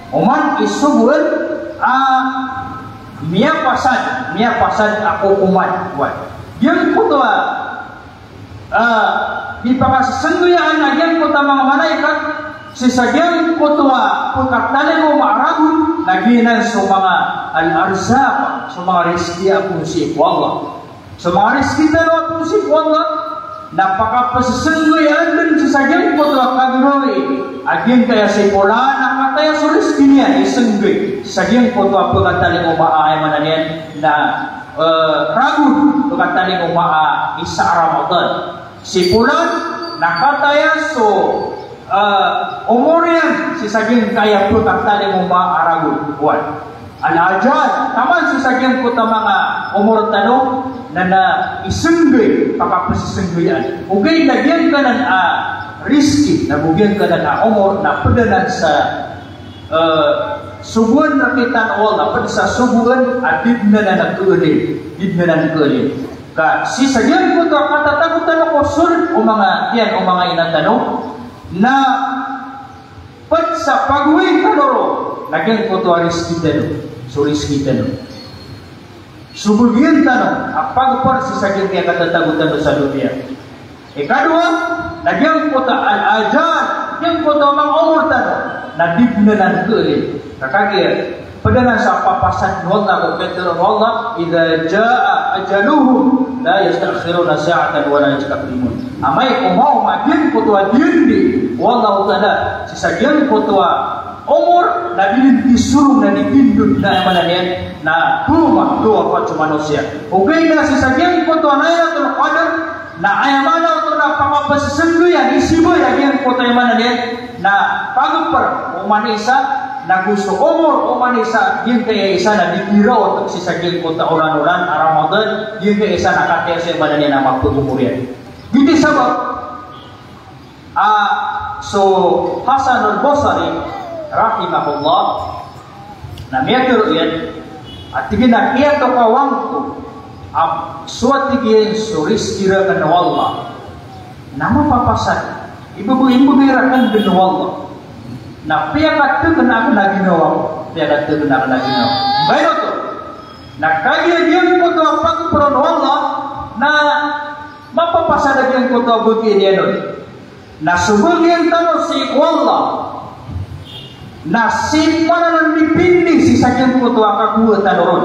Oman i sogoan a miyapasad, miyapasad a kokoman. Oway. Giyangkoto a, ah, Di pakasesenggoyaan a giyangkoto a manga malaikat sii sa giyangkoto a pekatalingoma a ragon, na giyanan so manga al-arzaq, so manga rizki a poon sii ko Allah. So manga rizki tano a poon sii ko Allah, na pakapesesenggoyaan den sii sa giyangkoto a kagagawii a giyangkaya si polan a kataya so rizki niyan, isenggoy sii sa giyangkoto a pekatalingoma a, aya maana niyan na, eh, ragon, pekatalingoma a isa a Ramadan. Si polan na kataya so, eh, omor iyan sii sa giyangkaya pekatalingoma a ragon. Oway. Al-ajal, taman sii sa giyangkoto a manga omor tano, na, na isenggoy, pakapesesenggoyaan. Ogaid na giyangkanan a rizki, na go giyangkanan a omor, na ped anan sa, eh, sogoan rekitano o Allah, ped sa sogoan a di den anan keelin, di den anan keelin. Ka sii sa giyangkoto a katatago tano ko sold o manga, iyan o manga ina tano, na ped sa pagowai tano ron na giyangkoto a rizki tano, so rizki tano. So bagian tano a pagpar sii sa giyangkaya katatago tano sa doniya. Ikadowa, na giyangkoto a al-ajal, giyangkoto a manga omor tano, na di den anan keelin. Ka kagiya ped anan sa papasad o Allah, ko pitharo o Allah, "Idza jaa ajaluhum la yasta'khiruna sa'atan wa la yastaqdimun." Amay ko maoma giyangkoto a diyandi o Allah Ta'ala sii sa giyangkoto a omor, na di den kisorong, na di tindod, na aya maana niyan na towa, towa pad so manosiya. Ogaid na sii sa giyangkoto a Lailatul Qadr, na aya maana oto na pakapesesenggoyaan, isibay a giyangkoto, aya maana niyan na pagpar o oman i isa, na go so omor o oman i isa, giyangkaya isa na di kiraot sii sa giyangkoto a olan-olan a Ramadan, giyangkaya isa na kataya so, aya maana niyan na mapegomor iyan. Giyoto i sabap a so Hasanul Basri rahimahullah, na miyatharo iyan a tig iyan a kiyatokawan ko a so, a tig iyan, so rizki raken o Allah na mapapasad, ibebegay, ibebegay raken den o Allah, na piyakateken aken a ginawa ko, piyakateken aken a ginawa ko. Baino oto, na kagiya giyangkoto a pagpar on o Allah na mapapasad a giyangkoto a bagian iyan on. Na so bagian tano sii ko Allah na sii pman anan dipindi sii sa giyangkoto a kakowa tano ron.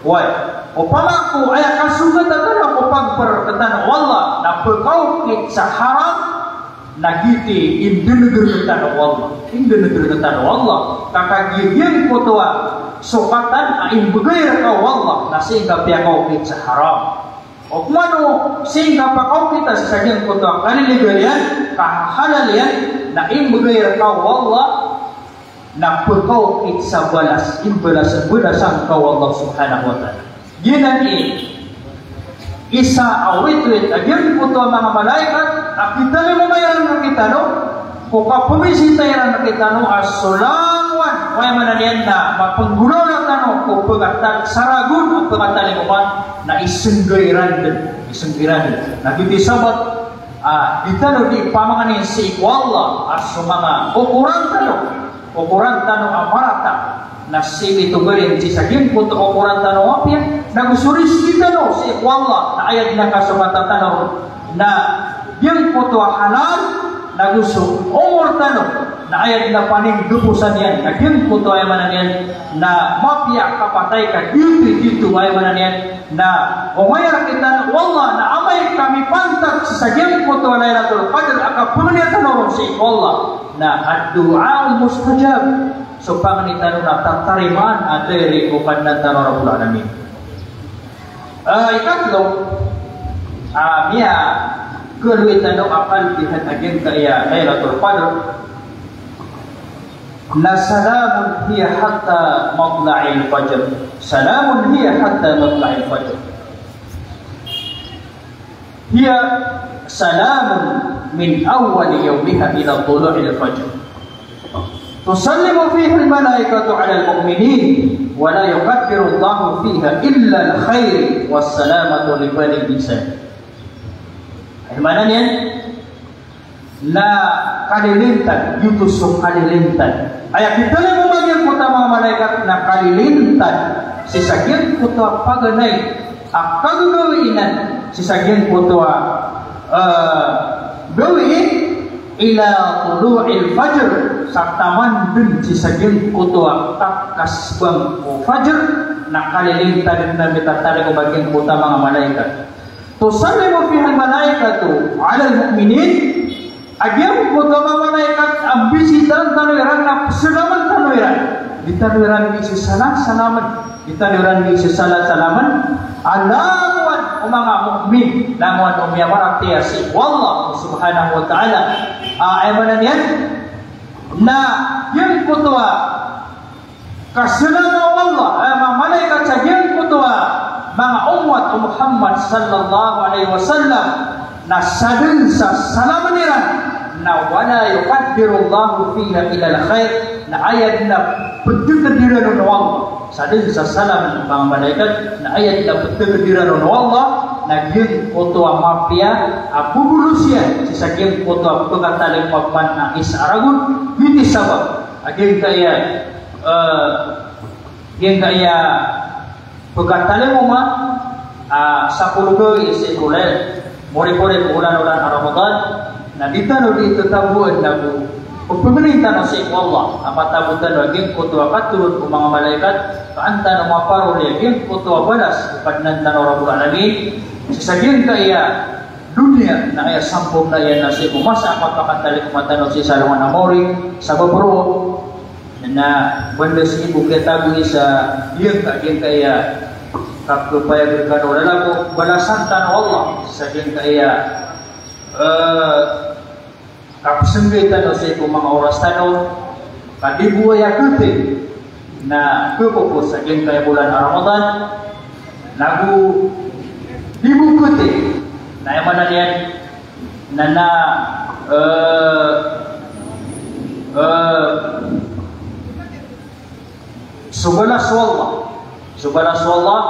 Oway, opama ko aya kasogatan tano ko pagpar rektano o Allah na pekaokit sa haram, na giyoto i indeneger rektano o Allah. Indeneger rektano o Allah. Ka kagiya giyangkoto a sokatan a imbegay reka o Allah na sii ngka piyakaokit sa haram. Opama o sii ngka pakaokita sii sa giyangkoto a kaliligaliyan, kahalal iyan, na imbegay reka o Allah na pekaokit sa balas, imbalas, balasan ka o Allah Subhanahu wa Ta'ala. Giyanan i isa a witwit a giyangkoto a manga malaikat a kitalingoma iran rektano, ko kapembisita iran rektano a so langowan, aya maana niyan na mapenggolawla tano ko pekata-, sa ragon a pekatalingoma, na isenggoy iran den, isenggoy iran den. Na giyoto i sabap a di tano di pamangnin sii ko Allah a so manga okoran tano, okoran tano a marata na sii mitogalin sii sa giyangkoto a okoran tano a mapiya, na go so rizki tano sii ko Allah na aya den a kasokatan tano ron na giyangkoto a halal, na go so omor tano na aya den a paninggeposan iyan na giyangkoto a, aya maana niyan na mapiya a kapatay ka giyoto, giyoto, aya maana niyan na ongaya rektano o Allah na amay ka mipantag sii sa giyangkoto a Lailatul Qadr a kapangnia tano ron sii ko Allah na ad-du'aul mustajab. So pangni tano na tatarimaan a dn ko Kadnan tano a Rabbul Alamin. Ah, ikatlo, ah, miyakalowit tano a kalbihan a giyangkaya Lailatul Qadr na salamun hiya hatta matla'il fajr. Salamun hiya hatta matla'il fajr. Hiya salamun min awwali yawmiha ila tulu'il fajr. Tusallimu fihal malaikatu alal mu'minin, wa la yuqaddirullahu fiha illal khair was salamata li bani insan. Aya maana niyan, na kalilintad, giyoto so kalilintad. Aya kitalingoma giyangkoto a manga malaikat na kalilintad sii sa giyangkoto a paganay a kagagawii nan, sii sa giyangkoto a, eh, Gawii ila tulu'il fajr, sa taman dn sii sa giyangkoto a kakasbang o fajr, na kalilintad na mitatalingoma giyangkoto a manga malaikat. Tusallimu fihal malaikatu alal mu'minin, a giyangkoto a manga malaikat a mbisitaan tano iran na psalaman tano iran. Di tano iran di sasalaman-salaman. Di tano iran di sasalaman-salaman a langowan o manga mu'min, langowan o miyamaratiyaya sii ko Allah subhanahu wa ta'ala. Ah, aya maana niyan na giyangkoto a kasalama o Allah, eh, manga malaikat sa giyangkoto a manga ummat o Muhammad sallallahu alaihi wasallam, na sadn sa salaman iran, na wala yuqaddirullahu fiha illal khair, na aya dn a pthakdiran on o Allah. Sadn sa salaman o manga malaikat, na aya dn a pthakdiran on o Allah, na giyangkoto a mapiya a bobolos iyan sii sa giyangkoto a pkatalingoma pman a isa a ragon, giyoto i sabap a giyangkaya, eh, giyangkaya pkatalingoma, ah, sapolo gawii sii ko lay-, moripori ko olan-olan a Ramadan, na di tano di tatagoan na go pphangnin tano sii ko Allah a matabo tano a giyangkoto a katharoon o manga malaikat, ka an tano maparoli a giyangkoto a balas o Kadnan tano a Rabbul Alamin, sii sa giyangkaya doniya, na aya sampurna iyan na sii ko masa a kapakatalingoma tano sii sa alongan a maori. Sabap roo na banda sii ko kiyatago sa giyangka-, giyangkaya kapkapayag rkano o lalakaw, balasan tano o Allah sa giyangkaya, eh, kapsnggay tano sii ko manga oras tano, ka di bo aya kti na khapopos sa giyangkaya bolan a Ramadan, na go di bo kti, na aya maana niyan na, na, eh, eh, so balas o Allah. So balas o Allah,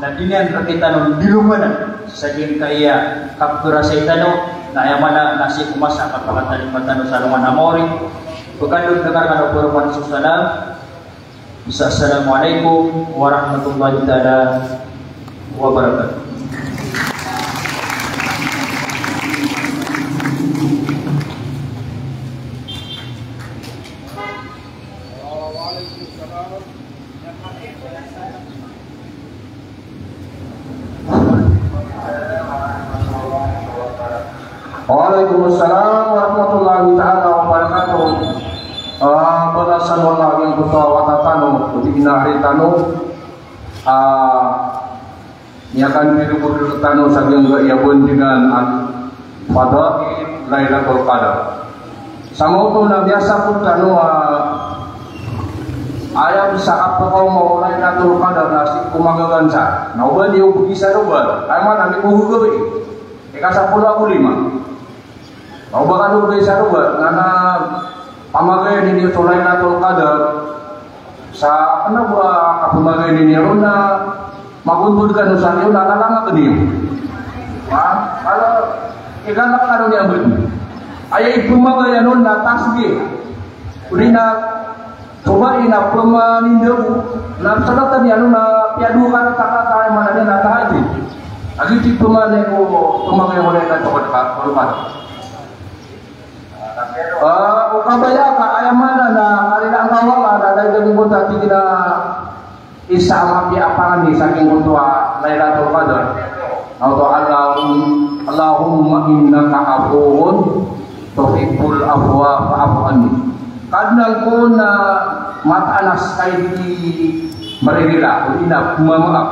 na di niyan rktano dilonganan sa giyangkaya kapkharasay tano, na aya maana na sii ko masa a kapakatalingoma tano sa alongan a maori. Pkadon tano rkano o poroman so salam. Assalamu alaikum warahmatullahi taala wabarakatuh. Waalaikumsalam warahmatullahi taala wabarakatuh. Ah, balasan o Allah giyangkoto a wata tano, o di na hari tano. Ah, Aya kan pitharo tano sa giyangkaya bandingan a fadail Lailatul Qadar. Sa maoto na miyasapot tano a aya bisa a pkaoma o Lailatul Qadar na sii ko magagansa. Na oba niyo bgi sa doba, aya maana na miyagagawii. Ika sapolo ago lima. Ago ba kano bgi sa doba, na na pamagayan ini so Lailatul Qadar. Sa kna ba kapamagayan ini ron na magontod kano sa iyo na lalangak niyo. Ha? Kala igalak kano niyan ba. Aya ipamagayan on na tasbih. Odi na Coba ina pemanindaw na salatan iyan na piyadowa ka na takata, aya maana niyan na tahajjud. Agi ti pemane ko pemangay ko na ina tokod ka, ko lupa. Ah, o kabaya ka, aya maana na kalila ang kawala na dai dai mo ta tigina isa a mapiya a pangni sa giyangkoto a Lailatul Qadar. Oto, Allahum-, Allahumma innaka afuwun tuhibbul afwa fa'fu anni. Kadnan ko na mataan a ska i di maririla, odi na pemamaap.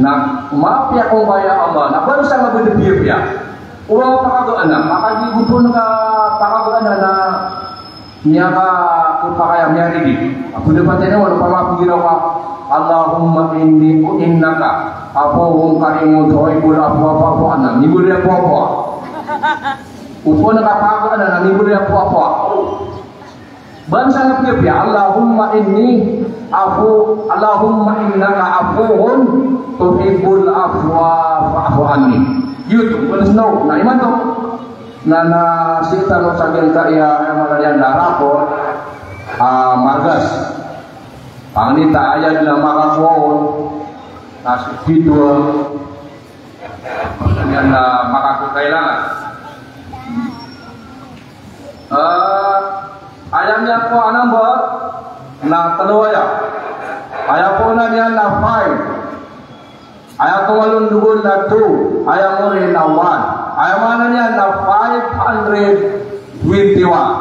Na mapiya ko, ya Allah, na balosan ka bo dn piyapiya. Ora pakagaan a, makagiya bo pn ka pakagaan a na miyakakopakay a miyaridi. Apo da patay na wala pala pagiraw ka, Allahumma inni, innaka afuwwun karimun tuhibbul afwa fa'fu anna. Mibaloy a afwa, afwa. Opama na kapakagaan a na mibaloy a afwa, afwa. Balosan ka piyapiya, Allahumma inni afu-, Allahumma innaka afuwwun tuhibbul afwa fa'fu anni. Giyoto, balas na, na imanto. Na, na sii tano sa giyangkaya, aya maana niyan na rapor a margas. Pangni ta aya dn a makakowa on, na sii dn a, aya na makakakailangan. Ah, aya miyakowa a number na tlo aya. Aya poon iyan na five. Aya kowa on dowa na two. Aya mori na one. Aya maana niyan na five hundred twenty-one.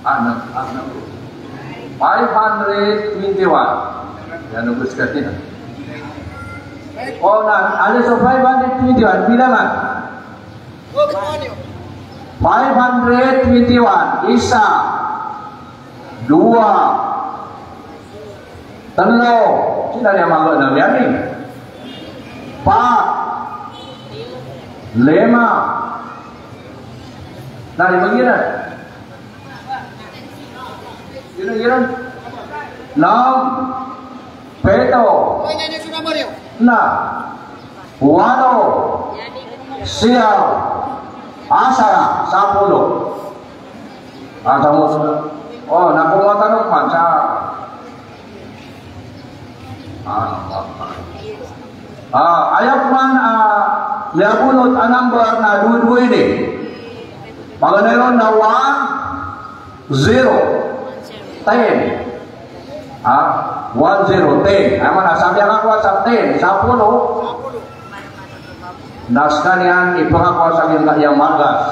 Ano, ano? Five hundred twenty-one. Yan ang gusto niya. O, na, ano sa five hundred twenty-one? Bilangan. Five hundred twenty-one. Isa. Dowa. Tlo. Sino niyan mambo na miyari? Pat. Lima. Na, lima gira. Sino gira? Nam. Pito. Na. Walo. Siyaw. Asara. Sapolo. Ata mo. O, na ko matanong man sa. Ah, ah, aya pman, ah, miyabonot a number na dowa-dowa ini. Paganay ron na one zero. Ten. Ha? One zero, ten. Aya maana sa miyakakowa sa ten, sapolo. Na skaniyan i pakakowa sa giyangkaya margas.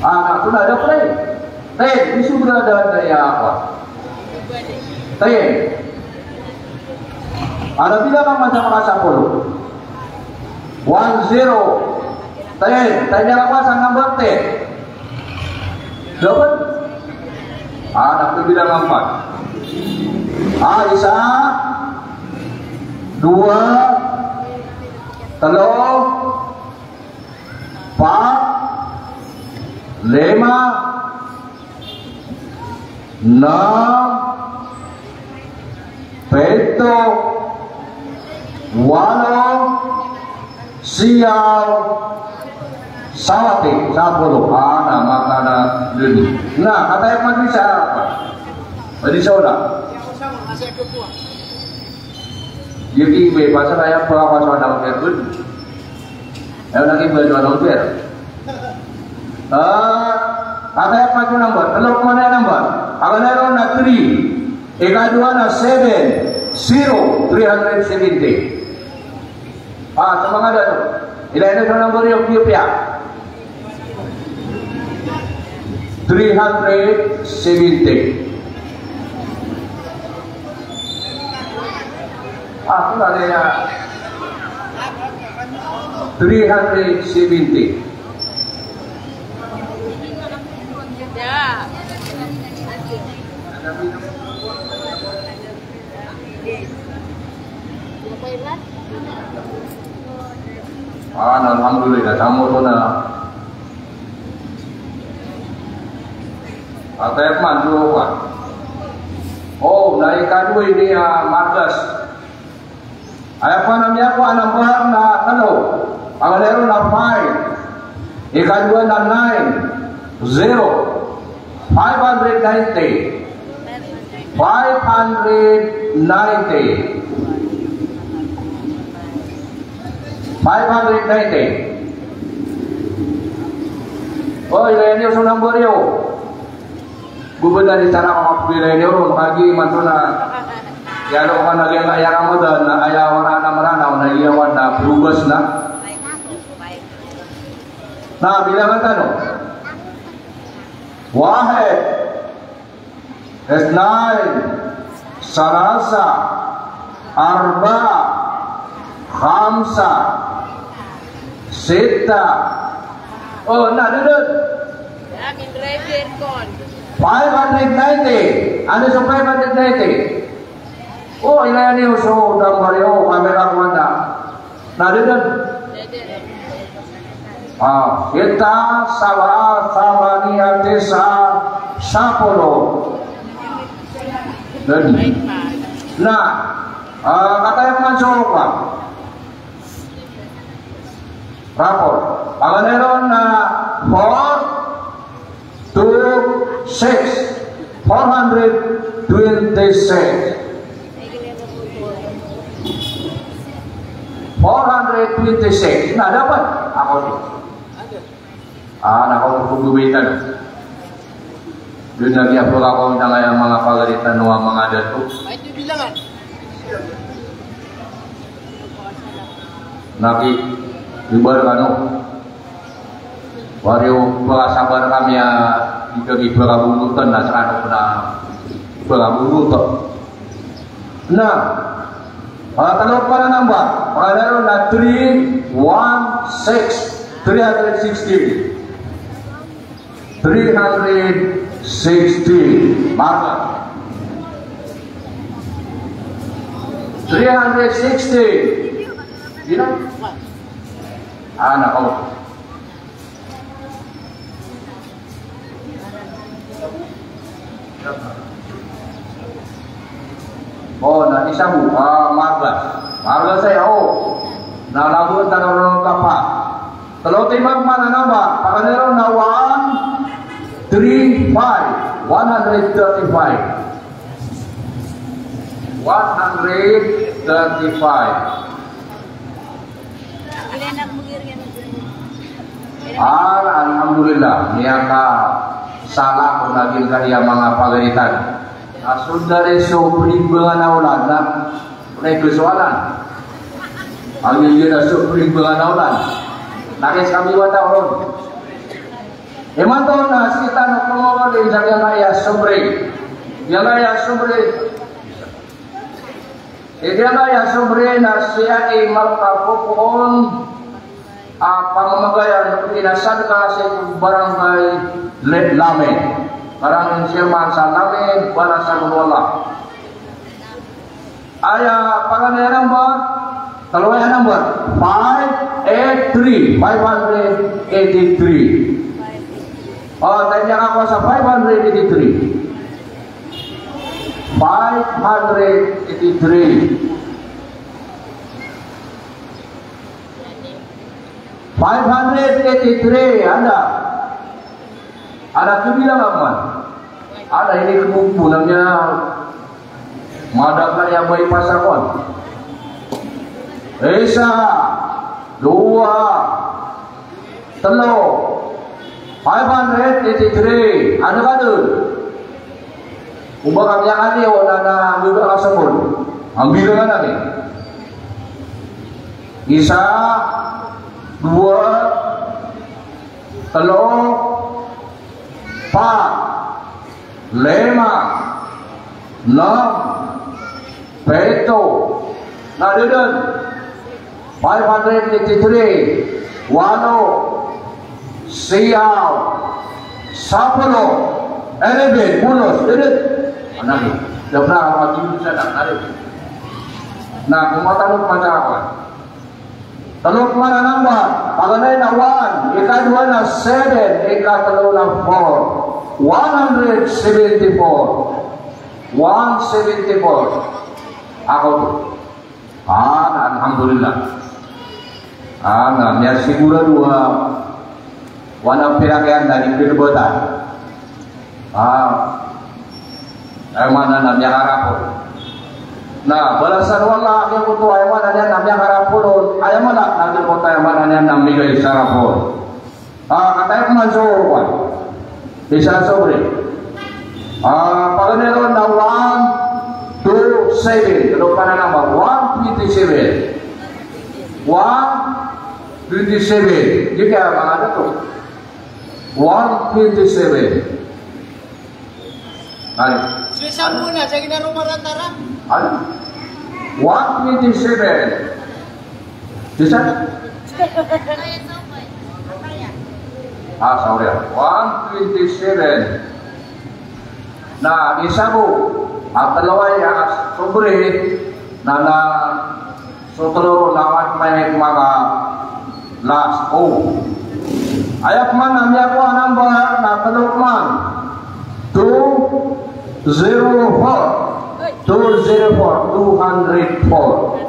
Ah, na, ito na, ito na, pre. Ten, iso bra da, da, ya, apa? Ten. Ano, bilang ka man sa makasapolo. One zero. Ten. Ten, bilang ka man sa number ten. Dapat? Ah, na, bilang ka man. Ah, isa, dowa, tlo, pat, lima, nam, pito, walo, siyaw, sawati, sapolo. Ah, na, maka na dun. Na, kataya pman di sa, di sa ola. Di ki iba, pasal aya pakakowa sa number dun. Aya lagi ba dun number. Ah, kataya pman so number, tlo pman aya number. Paganay ron na three. Ikadowa na seven, zero, three hundred seventy. Ah, so manga dato. Ilay niyo so number iyo, iyo piya. Three hundred seventy. Ah, ito na, ito na. Three hundred seventy. Ah, alhamdulillah, tamo to na. Atay man, dowa. O, na ikadowa ini a margas. Aya pman a miyakowa a number na tlo. Paganay ron na five. Ikadowa na nine. Zero. Five hundred ninety. Five hundred ninety. Five hundred ninety. O, ilay niyo so number iyo. Bobeda di tana ko kapilay niyo ron, kagiya imanto na, aya, alo ka na giyangkaya Ramadan, na aya wara na Meranaw, na aya wara na Brobas na. Na, bilangan tano. Wahid, ithnain, thalatha, arba'a, khamsa, sitta. O, na, dodon. Five hundred ninety. Ano so five hundred ninety? O, ilay niyo so number iyo, kamera ko anda. Na, dodon. Ah, sitta, sab'a, thamaniya, tis'a, sapolo. Dodon. Na, ah, kataya pman so kowan. Rapor. Paganay ron na four two six. Four hundred twenty-six. Twenty-six. Na dapat. Ako to. Ah, na ako to, pagbabaytaan. Doon lagi ako, ako ang tangay ang mga pagalitan o ang mga dato. Naki, ibar kano. Wari o pakasabar kami a, di kami pakabunutan na sa ano na pakabunutan. Na, ah, telo pman a number. Pakanan on na three one six, three hundred sixty. Three hundred sixty. Marka. Three hundred sixty. Di na? Ah, nako. O, na isa bo, ah, marga. Marga saya, o. Na lago tano ron kapa. Telo timan pman a number, pakanan on na one three five, one hundred thirty-five. One hundred thirty-five. Ah, alhamdulillah, miyakasalang ko na giyangkaya manga pagaritan. Na so dari so primbang a olan na, na ipesoalan. Ang giyangkaya so primbang a olan. Na kis kami wata on. Imanto na sii tano ko di giyangkaya sobre. Giyangkaya sobre. Giyangkaya sobre na sii i makapopoon a pamamagayan o inasadka sii ko Barangay Le-, Lamin. Barangay Chairman sa Lamin, Balasan o Allah. Aya paganay a number, telo aya number, five eight three, five hundred eighty-three. O, tanya ako sa five hundred eighty-three. Five hundred eighty-three. Five hundred eighty-three, anda. Anda, kabilang a man. Anda, ini kebukbunan niyan. Madakl iyan a bypass ako. Isa, dowa, telo. Five hundred eighty-three. Anda ka doon? Oba ka miyakaliyo na, na doda ka sombol. Ambil ka na ni. Isa, dowa, telo, pat, lima, nem, pito. Na doon. Five hundred eighty-three, walo, siyaw, sapolo, eleven, bonus, eleven. Anam. Dapat na mati sa na, eleven. Na, kumatalok man sa ako. Telo pman a number, paganay na one, ikadowa na seven, ikatelo na four. One hundred seventy-four. One seventy-four. Ako to. Ah, na, alhamdulillah. Ah, na, miyasigurado a, wana pirak iyan na di pidbatan. Ah, aya maana na miyakarapol. Na, balasan o Allah, aya koto, aya maana niyan na miyakarapol on, aya maana, na aya koto, aya maana niyan na migay sa rapol. Ah, kataya pman so, wan. Isa sobre. Ah, paganay ron na one two seven. Telo pman a number. One twenty-seven. One twenty-seven. Di kaya manga dato. One twenty-seven. Ay. Sisang muna, sa ginarong marantara. Ano? One twenty-seven. Isa? Ah, sorry. One twenty-seven. Na, isa bo. At dalaway, ah, sobre. Na, na, So telo na mat mayik maka last o. Aya pman a miyakowa a number na telo pman. Two zero four. Two zero four. Two hundred four.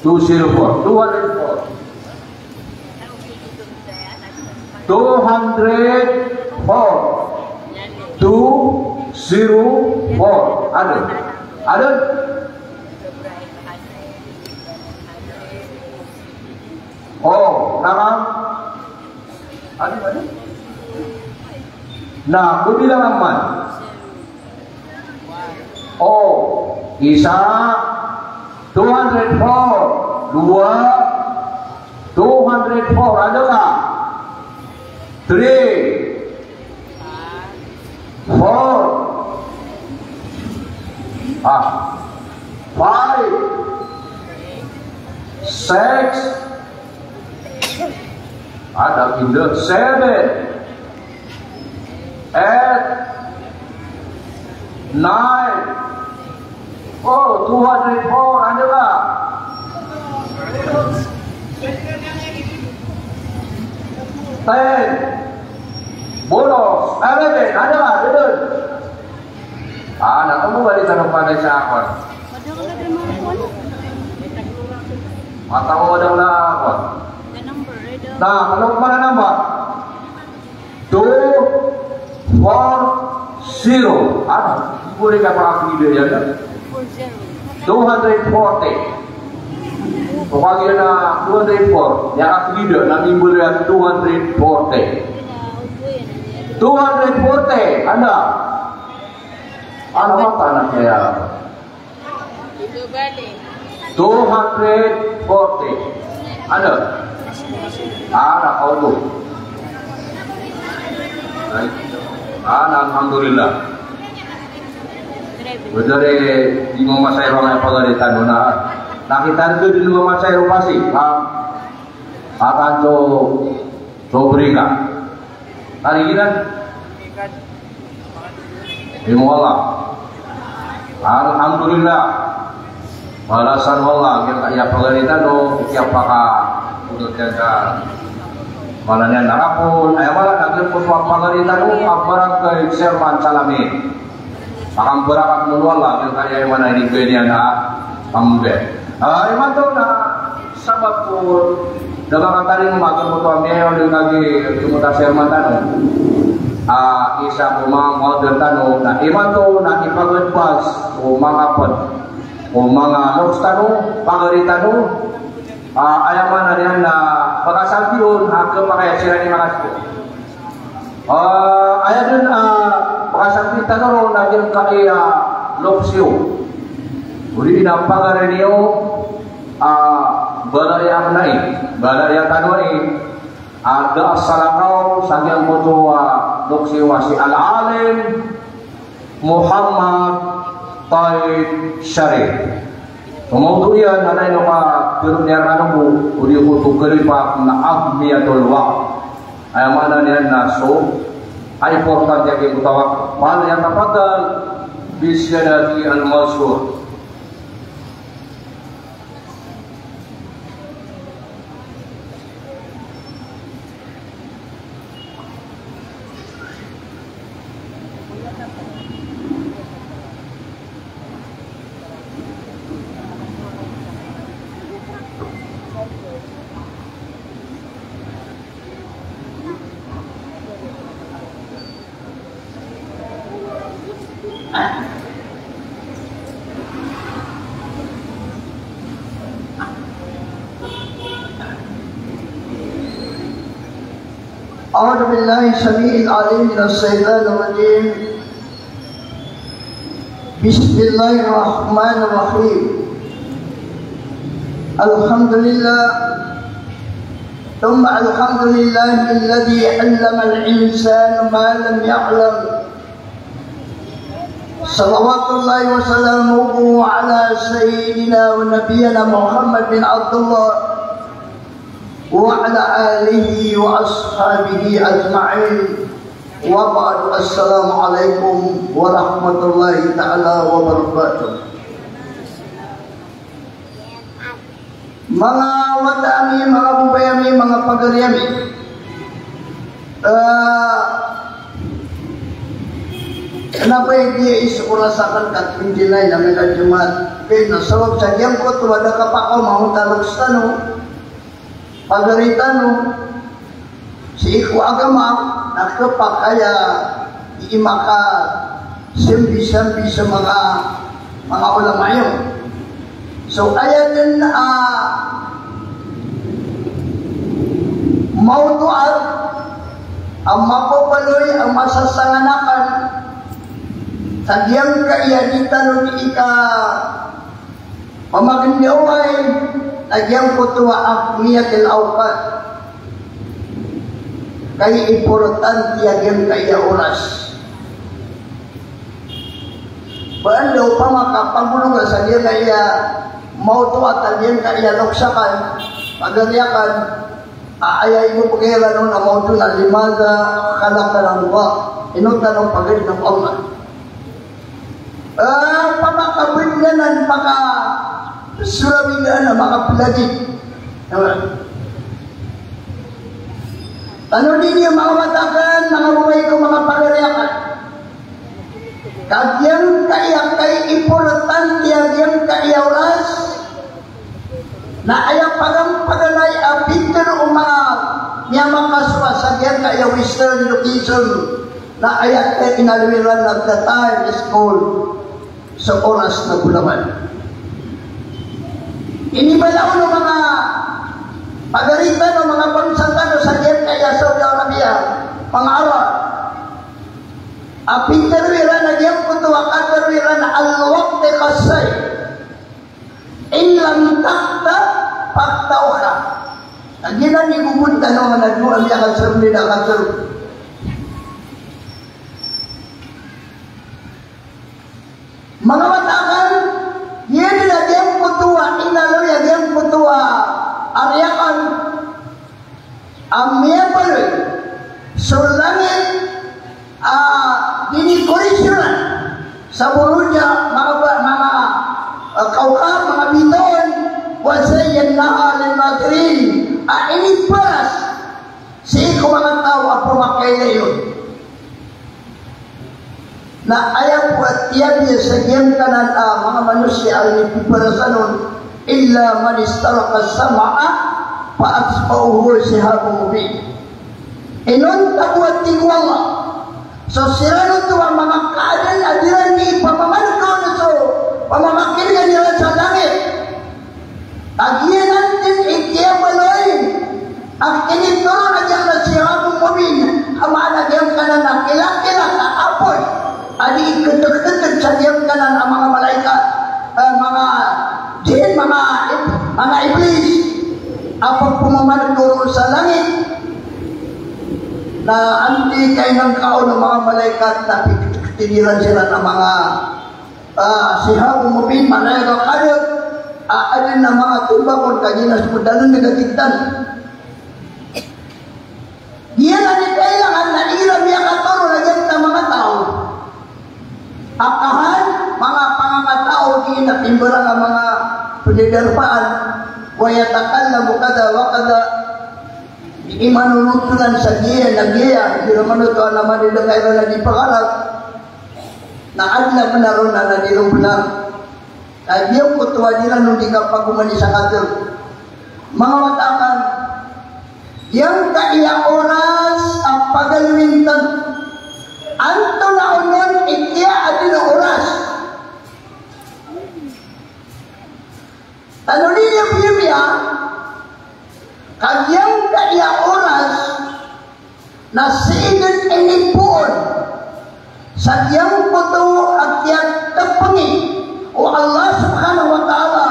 Two zero four. Two hundred four. Two hundred four. Two zero four. Ada? Ada? Naam. Adi, adi. Na, kabilang naman. O, isa, two hundred four, dowa, two hundred four, anda ka? Three, four, ah, five, six, ada, kinda, seven, eight, nine. O, two hundred four, anda ka? Ten. Bolos, eleven, anda ka? Eleven. Ah, na, kamu balik ka ng pagay sa akon. Matawa daw na akon. Na, ano pa na number? Two four zero. Ano? Di ko rin kapakakita yan, ah. Two hundred forty. O kaya na two hundred four. Yan ang leader na member yan, two hundred forty. Two hundred forty. Ano? Ano ang tanah kaya? Two hundred forty. Ano? Ah, nakauto. Ay. Ah, na, alhamdulillah. Wajari, di mo masayro nga pagari tano na. Nakita ko di mo masayro kasi. Ha? Akan so, so brika. Tarigiran. Imo Allah. Alhamdulillah. Balasan o Allah, kaya, kaya pagari tano, kaya paka, kaya, mana niyan narapon, ay, wala, naging po sa pagari tano, ang barangay Chairman Salamin. Makambarakat mo Allah, kaya, kaya, mana ini, kaya niyan, ha? Pambe. Ay, imanto na, sabap ko, da ba katarima ko oto a miyayaw dn lagi, oto a chairman tano. Ah, isa ko manga model tano, na imanto na ipag-advise ko manga pd, ko manga loks tano, pagari tano. Ah, aya maana niyan na pakasambi on, a kapakay a siran i makasko. Ah, aya dn, ah, pakasambi tano ron na giyangkai a loks iyo. Odi na pagari niyo, ah, Balaya Aknai, Balaya Tanwai, a da a salakaw sa giyangkoto a loks iyo a si Al-Alim Muhammad Tayyib Sharif. So mawdu iyan, na ino ka, pero niyan rano ko, odi ko to kalipat na ahmiyatul waqt. Aya maana niyan na so, a importante a giyangkoto a waqt. Fal yatafaddal bi siyadatihi al-mazkur. أعوذ بالله السميع العليم من الشيطان الرجيم. بسم الله الرحمن الرحيم. الحمد لله. ثم الحمد لله الذي علم الإنسان ما لم يعلم. صلوات الله وسلامه على سيدنا ونبينا محمد بن عبد الله وعلى آله وأصحابه أجمعين. وبعد، السلام عليكم ورحمة الله تعالى وبركاته. Manga wata ami, manga babay ami, manga pagari ami. Ah, kna ba i di iso ko rasakan ka twenty-nine a miyaka Jumat. Kna sabap sa giyangkoto a da kapakaoma o loks tano, pagari tano, sii ko agama, na khapakay a di makasambi-sambi sa manga, manga ulama iyo. So, aya dn a, ah, mawdu'at a mapabaloy a masasanganakan sa giyangkaya di tano di ika pamagendawai a giyangkoto a ahmiyatil awqat. Kay importante a giyangkaya oras. Ba anda opama ka pagologa sa giyangkaya mawdu'at a giyangkaya loksakan, pagariyakan, a aya ibo pagariyakan on a mawdu'at na limadha khalaqanallah. Ino tano pagari o Allah. Ah, pamakabednanan, paka surawinan a makapelagid. Tano dini, manga wata akn, manga babay ko, manga pagari akn. Ka giyangkaya kay importante a giyangkaya oras, na aya paganay a pitharo o manga miyamakaswa sa giyangkaya Western education, na aya kay inaloy iran na the time is gold. So oras na bolawan. Inibala on o manga pagari tano, manga bangsa tano sa giyangkaya Saudi Arabia, manga Arab. A pitharo iran a giyangkoto a katharo iran a al-waqtu kas-sayf. In lam taqta' faqta'uka. Lagid anan i gogod tano a manga dowa a miyakasaroli na kasaroli. Manga wata akn, giyanan a giyangkoto a inaloy a giyangkoto a ari akn a miyabaloy so langit a dinikorasyonan sa buruj a manga ba-, manga, ah, kawkab, manga bitoon, wa zayyannaha lin-nadhirin, a iniparas sii ko manga taw a pamakailay on. Na aya bo a tiyabiya sa giyangkanan a manga manosiya a inipiparasan on, illa man istaraqa sam'a fa atba'ahu shihabun mubin. Inonta bo a tig o Allah, so siran oto a manga kaadn a di iran di pamamanegon so pamamakiringan iran sa langit. Kagiya nan dn i kiyabaloy a kinitoron a giyangkanan a shihabun mubin, a maana giyangkanan a kilakilak a apoy a di iketekketek sa giyangkanan a manga malaikat, eh, manga jinn, manga ib-, manga iblis, a pagpamamanegon sa langit. Na anti kainangkaon o manga malaikat na piketekketek iran siran a manga Ah, shihabun mubin, maana iyan a kaadn, ah, adn a manga tombak on kagiya na so dalem na gatigtan. Giyanan i kailangan na iran miyakatoron a giyangkaya manga taw. Akahan, manga pangakataw, di na pimbarang a manga pndarpaan, wa yatakallamu kadha wa kadha, di imanonot iran sa giya na giya, di iran manoto a na madadangka iran a di pakalap. Na adn a bnar on na di ron bnar. Na giyangkoto a di ron di kapagomani sa katharo. Manga wata akn, giyangkaya oras a pagaloyin tano. Antonaa onon i kiyaadn o oras? Tano niyan piyapiya, ka giyangkaya oras na sii dn inipoon sa giyangkoto a kiyatpngi o Allah subhanahu wa ta'ala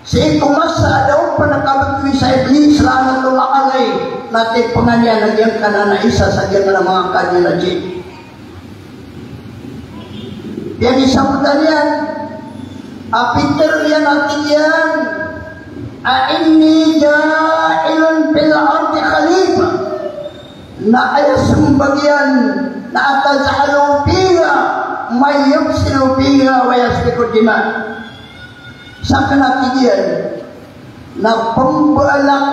sii ko masa a da on pn kabtowi sa Iblis la'natullah alayh, na tipngan iyan a giyangkanan a isa sa giyangkanan a manga kaadn a jinn. Iyan i sabotan iyan, a pitharo iyan a tig iyan a, "Inni ja'ilun fil ardi khalifah." Na aya smbag iyan na, "Ataj'alu fiha man yufsidu fiha wa yasfiku dima." Sakn a tig iyan na pmbalak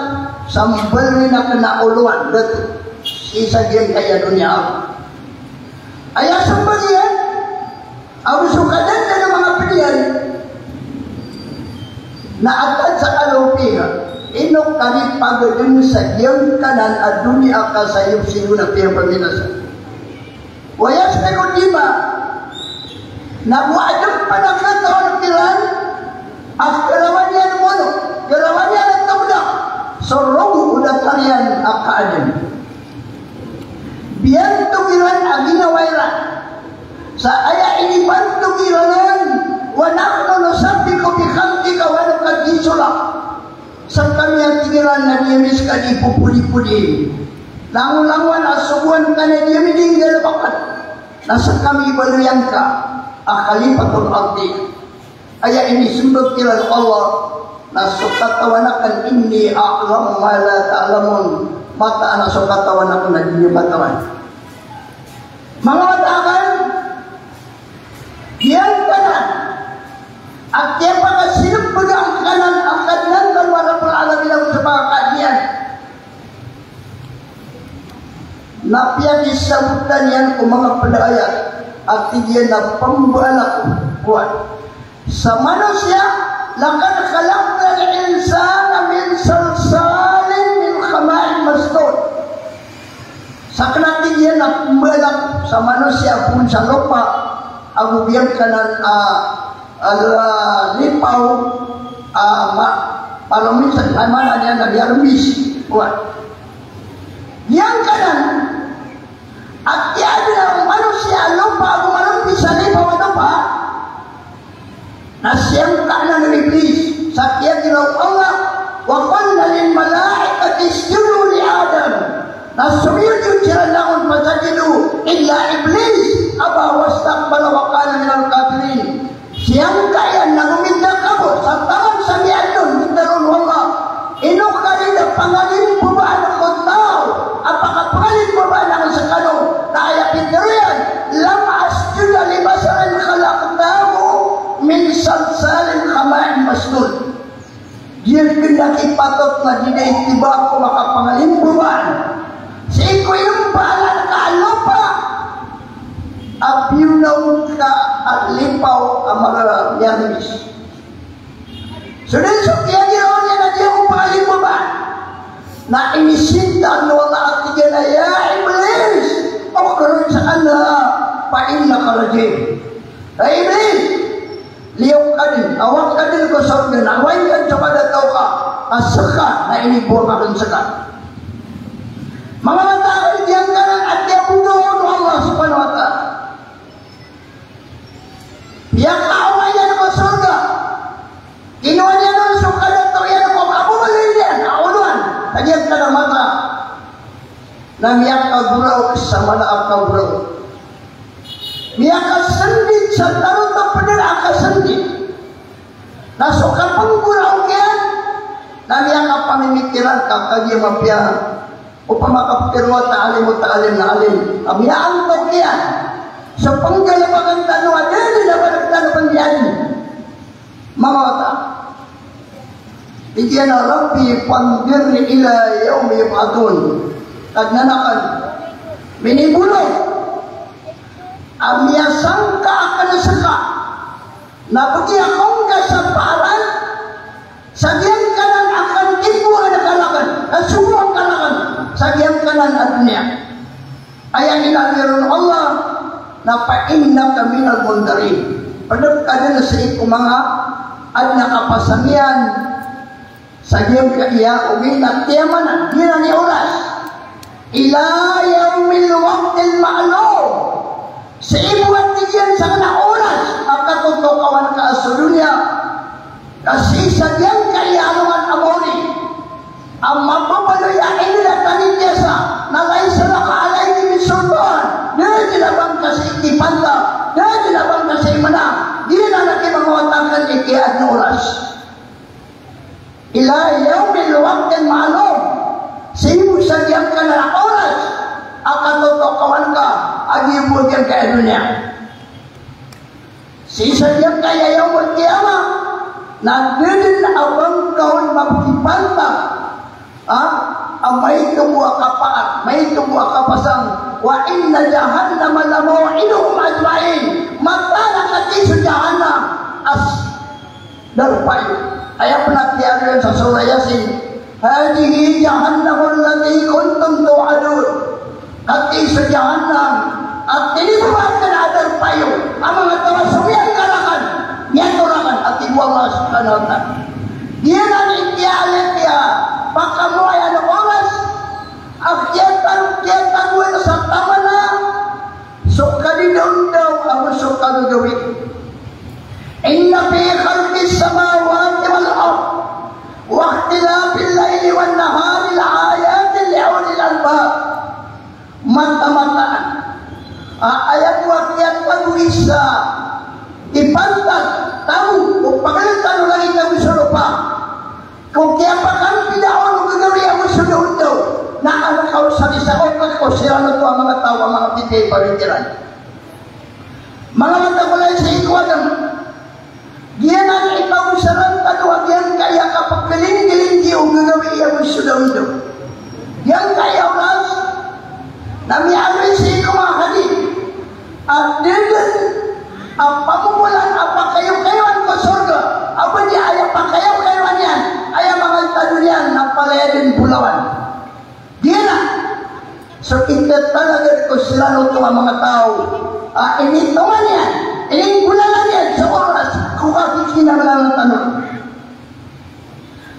sa mbalin akn a olowan, dato, sii sa giyangkaya doniya. Aya smbag iyan, ago so kadandan a manga pd iyan, na ataj'alu fiha, ino ka di pagdn sa giyangkanan a doniya ka sa yufsiduna fiha, paminasa. Wa yasfiku dima. Na go adn pn a katawan kiran a karawan iyan mono, karawan iyan a tawda so rogo o datar iyan a Sa aya inibantog iran on, "Wa nahnu nusabbihu bihamdika wa nuqaddisu lak." Skami a tig iran na di ami ska di popodipodi. Langolangowan a sogoan ka na di ami di nggalbkn. Na skami i baloy angka a khalifatul ardi. Aya inismbag iran o Allah na so katawan akn, "Inni a'lamu ma la ta'lamun." Mataan a so katawan akn na di niyo katawan. Manga wata akn, giyangkanan a kiyapakasinmbag angkanan a Kadnan tano a Rabbul Alamin ago so manga kaadiyan na piyakisabotan iyan ko manga pd a ayat a tig iyan a pmbalak ko, kowan, sa manosiya, "Laqad khalaqnal insana min salsalin min hama'in masnun." Sakn a tig iyan a pmbalak sa manosiya poon sa lopa ago giyangkanan a, a, lipaw a ma-, palomin sa, ay, maana niyan na miyarmis. Kowan. Giyangkanan a kiyaadn o manosiya a lopa ago marmis a lipaw a lopa, na siyangka anan o Iblis. Sa kiyatharo o Allah, "Wa qulna lil malaikati isjudu li Adam." Na somiyojod siran langon, "Fasajadu illa Iblis, aba wastakbara wa kana minal kafirin." Siyangka iyan na gomindakabot sa taman sa miyaadn on, pitharo o Allah, ino ka di da pangalimbabaan ko taw a pakapangalimbabaan akn skano, na aya pitharo iyan, "Lam asjuda li basharin khalaqtahu min salsalin hama'in masnun." Di akn da kipatot na di da itibaa ko makapangalimbabaan sii ko inmbaalan ka a lopa a piyonaw ka a lipaw a mara-, miyarmis. So dn so kiyagiraw niyan a di ako pangalimbabaan. Na inisinta o Allah a tig iyan a, "Ya Iblis, ukhruj anha fa innaka rajim." Hay Iblis, liyo ka dn, awa ka dn ko sorga, na awain ka dn so kadataw ka, ka ska na inibowa ka dn ska. Manga wata akn, giyangkanan a kiyabonoon o Allah subhanahu wa ta'ala. Piyakaawa iyan ko sorga. Kinowa niyan on so kadataw iyan ko kababaloy niyan a oloan sa giyangkanan a mata. Na miyakagoraok sa mala a kagoraok. Miyakasndit sa tarotop dn a kasndit. Na so kapnggoraok iyan na miyakapamimikiran ka kagiya mapiya. Opama ka pitharo a ta'alim o ta'alim na alim, a miyaantok iyan so pnggalbkn tano a da dn a ba dn tano pnggiyai. Manga wata, tig iyan a, "Rabbi fanzirni ila yawmi yub'athun." Kadnan akn, minibolong a miyasangka akn ska na bgi ako ngka sa paran sa giyangkanan a kandimboan ka rakn, a sogoan ka rakn sa giyangkanan a doniya. Aya inaloy ron o Allah na, "Fa innaka minal mundharin." Pd ka dn sii ko manga adn a kapasang iyan sa giyangkaya, ogaid na kiyamanan, giyanan i oras. Ila yawmil waqtil ma'lum. Sii bo, a tig iyan, sa kna a oras a katotokawan ka a so doniya. Ka sii sa giyangkaya alongan a maori a mababaloy a inilatan i tiyasa, na laysa laka alayhi min sultan. Da dn a ba ngka sii kipantag, da dn a ba ngka sii mnang. Giyanan a kiyamangawatan ka i kiyadn a oras. Ila yawmil waqtil ma'lum. Sii bo sa giyangkanan a oras a katotokawan ka a giya bo giyangkaya doniya. Sii sa giyangkaya yawmul qiyamah na da dn a ba ngka on mapkipantag, ha? A maito bo a kapaat, maito bo a kapasang. Wa inna jahannama lamaw'iduhum ajma'in. Mataan a katii so Jahannam a s- darpa iyo. Aya pn a kiyaaloy sa Surah Yasin, "Hadhihi jahannamu allati kuntum tu'adun." Katii so Jahannam a tinimbaan a darpa iyo a manga taw a somiyang ka rakn, miyato rakn, a tig o Allah subhanahu wa ta'ala. Giyanan i kiyaalay a pakamoayan o oras a kiyatag-, kiyatagoan sa taman a so kadidaondaw ago kagagawii. Inna fi khalqis samawati wal ard wa ikhtilafil layli wan nahari la ayatin li ulil albab. Mataan-mataan a aya bo a kiyatagoi sa ipantag tano o paganad tano langit ago so lopa ko kiyapakampidaon o gagawii ago so daondaw na alkaw sa isa ko pagkosiran oto a manga taw a manga pipiya i pamikiran. Manga matag o lay sii ko Adam, giyanan i pagosaran tano a giyangkaya kapakalinggiling o gagawii ago so daondaw. Giyangkaya oras na miyaaloy sii ko manga hadith a da dn a pamomolan a pakayokayoan ko sorga a ba di aya pakayokayoan iyan, aya manga altad on iyan na palaya dn bolawan. Giyanan so itatalaga ko siran oto a manga taw a initongan iyan, ininggolalan iyan so oras ko kakikinanglan tano.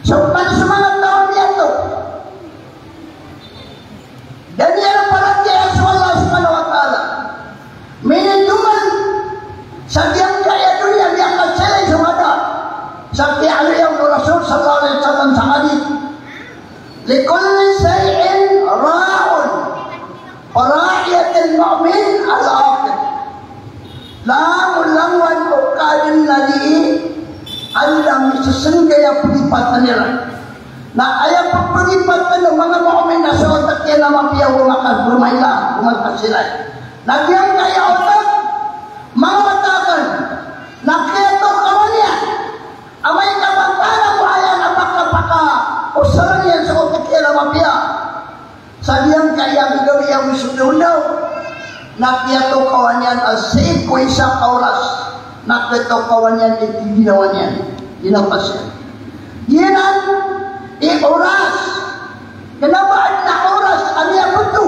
So pman so manga taw a miyato, da niyan paratiyaya so Allah subhanahu wa ta'ala. Minitoman sa giyangkaya doniya miyakasilay so mada. Sa kiyaaloy o Rasul sallallahu alaihi wasallam sa hadith, "Likulli shay'in ra'un, wa ra'yatul mu'min al-aqil." Langolangon o kadn na dii anda misesengkaya pagipatan iran. Na aya pagipatan o manga mu'min na so otak iyan a mapiya o makabromailan, o makasilay. Na giyangkaya otak, manga wata akn, na kiyatokawan iyan amay ka matana ko aya na pakapaka o saran iyan so otak iyan a mapiya. Sa giyangkaya gagawii ago so daondaw na kiyatokawan iyan a sii ko isa ka oras na kiyatokawan iyan i tiginawa niyan, i napas iyan. Giyanan i oras. Kna ba adn a oras a miyaboto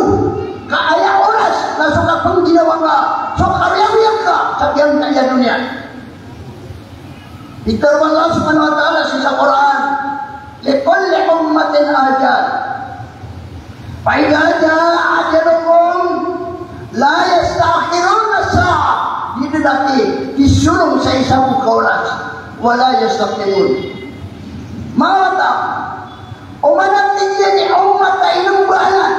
ka aya oras na so kapngginawa ngka, so kariyawiyag ka sa giyangkaya doniya. Pitharo o Allah subhanahu wa ta'ala sii sa Qur'an, "Likulli ummatin ajal. Fa idha jaa ajaluhum la yasta'khiruna sa'ah." Di dn a kisolong sa isa bo ka oras. "Wa la yastaqdimun." Mawata, oman a tig iyan i ummat a inmbalan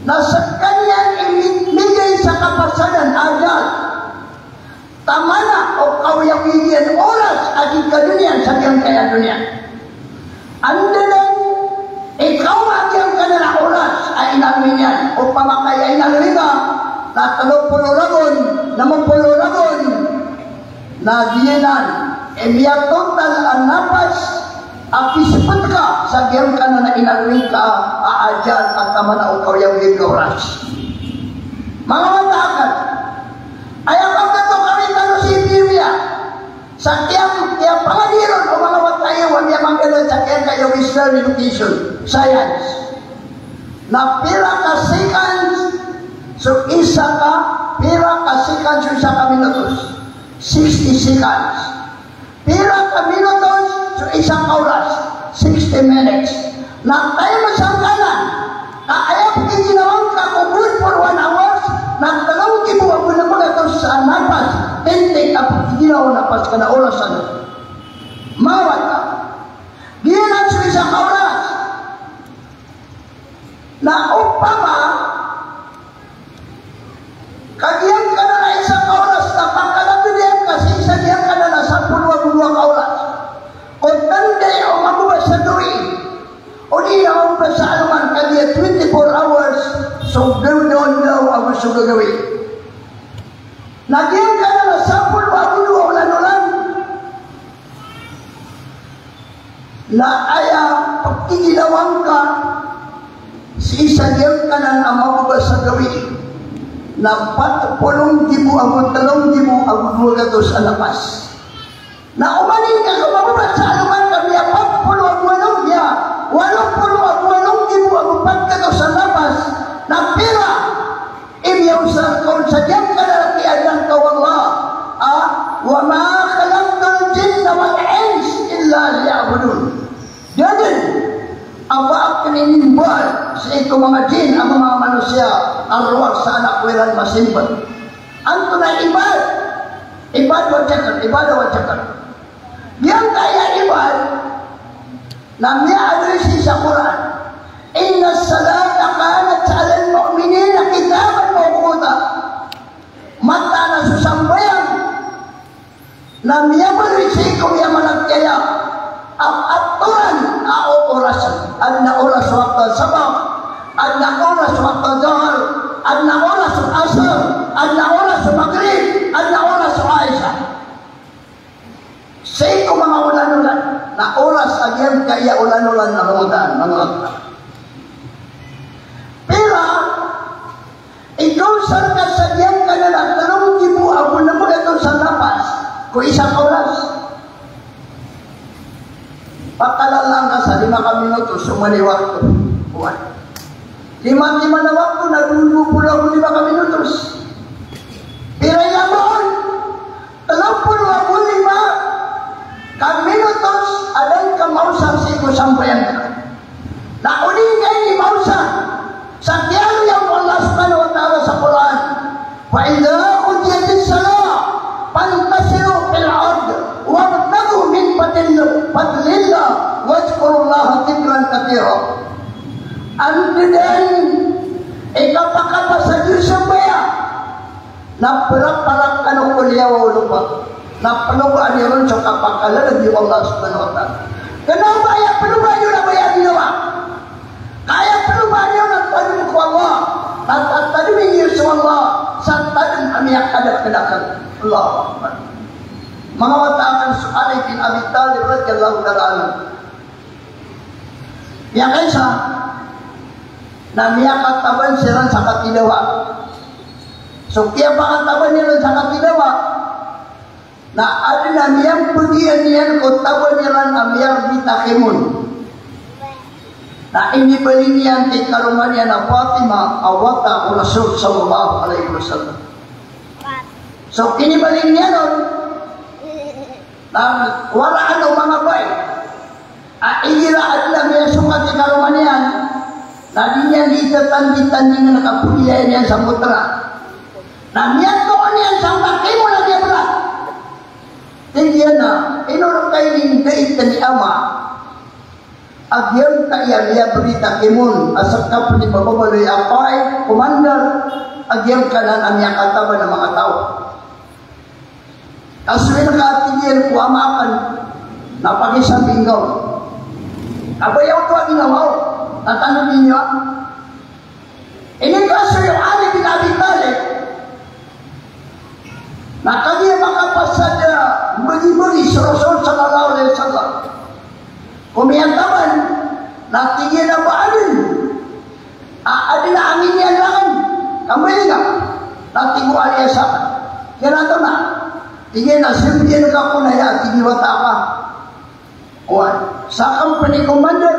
na skaniyan i mi-, migay sa kapasadan, ajal. Taman a o kaoyagoyag iyan oras a di kadn iyan sa giyangkaya doniya. Anda dn i kaoma a giyangkanan a oras a inaloy niyan, opama ka aya inaloy ka na tlo polo ragon, nem polo ragon, na giyanan i miyatotal a napas a kispt ka sa giyangkanan a inaloy ka a ajal a taman a o kaoyagoyag a oras. Manga wata akn, aya pagkatokawi tano sii piyawiya sa kiyam-, kiyapangadi ron o manga wata iyo a miyamanggalan sa kiyangkaya o Western education, science, na pira ka seconds so isa ka, pira ka seconds so isa ka minutos, sixty seconds. Pira ka minutos so isa ka oras? Sixty minutes. Na time sangkanan a aya pkiginawa ngka ko good for one hours na tlo nggibo ago nem gatos a napas, tintig a pkiginawa o napas ka na oras ano. Mawata. Giyanan so isa ka oras. Na opama ka giyangkanan a isa ka oras na pakalagd iyan ka sii sa giyangkanan a sapolo ago dowa ka oras, o tanda iyan o mababa sa gawii, odi na mababa sa aloman, ka giya twenty-four hours so gawii, daondaw ago so gagawii. Na giyangkanan a sapolo ago dowa olan-olan na aya pkiginawa ngka sii sa giyangkanan a mababa sa gawii na pat polo nggibo ago tlo nggibo ago dowa gatos a napas. Na oman ingka ko mababa sa aloman ka miyapat polo ago walo, miya walo polo ago walo nggibo ago pat gatos a napas, na pira i miyaosar ka on sa giyangkanan a kiyaadn ka o Allah a, "Wa ma khalaqtul jinna wal insa illa liya'budun." Da dn a ba akn inimbal sii ko manga jinn ago manga manosiya a rowar sa anak ko iran masimba. Antonaa i ibad? Ibad wa shakr, ibad wa shakr. Giyangkaya ibad na miyaaloy sii sa Qur'an, "Inna salata kanat alal mu'minina kitaban mawquta." Mataan a so sambayang na miyabaloy sii ko miyamaratiyaya a atoran a oorasn. Adn a oras o wakto sabah, adn a oras o wakto zohor, adn a oras o asr, adn a oras o maghrib, adn a oras o isha. Sii ko manga olan-olan na oras a giyangkaya olan-olan na Ramadan, manga oras. Pira i kawsar ka sa giyangkanan a tlo nggibo ago nm gacin sa lapas ko isa ka oras? Pakalalan ka sa lima ka minutos so mani wakto. Oway. Lima, lima na wakto na dowa polo ago lima ka minutos. Pira i lamba on? Tlo polo ago lima ka minutos a da ngka maosar sii ko sambayang ka. Na o di ngka ini maosar, sa kiyaaloy o Allah subhanahu wa ta'ala sa Qur'an, "Fa idha qudiyatis salah fantashiru fil ard wabtaghu min fadlillah, fadlillah wadhkurullaha dhikran kathira." Anda dn i kapakapasad iyo sambayang, na peraparak kano ko liyawaw o lopa, na penogaan iyo ron so kapakalalag iyo o Allah subhanahu wa ta'ala. Kena o ba aya penogaan iyo na ba aya ginawa? Ka aya penogaan iyo na tadem ko Allah, na tatademi niyo so Allah sa tadem a miyakadakdakl. Allahu Akbar. Manga wata akn, so Ali bin Abi Talib radiyallahu ta'ala anhu, miyakaisa na miyakataban siran sa katidawa. So kiyapakataban iran sa katidawa na adn a miyambagian iyan ko taban iran a miyardi takimon. Na inibaling iyan ki karoma niyan a Fatima a wata o Rasul sallallahu alaihi wasallam. So kinibaling iyan on, na waraan o manga bai a igira adn a miyasokat i karoma niyan, na di niyan di tatandi-tandingan a kapodiya iyan sa motra. Na miyatoon iyan sa takimon a miyabrat. Tig iyan a, ino rka ini ndait i ama a giyangkaya miyabri takimon a ska pn i pababaloy a pai, commander, a giyangkanan a miyakataban a manga taw. Ka so ina ka, tig iyan, ko ama akn na pakisambi ngka on. Ka ba aya oto a ginawa o, tatanodi niyo a. Inikasoy o Ali bin Abi Talib na kagiya makapasad a mbagi-mbagi so Rasul sallallahu alaihi wasallam ko miyataban, na tig iyan a ba adn a adn a angin iyan langon, kambali nga. Na tig o Ali a sakn. Kiyana to na, tig iyan a sambian ka ko na aya, tig iyan, wata ka. Oway, sakn pn i commander,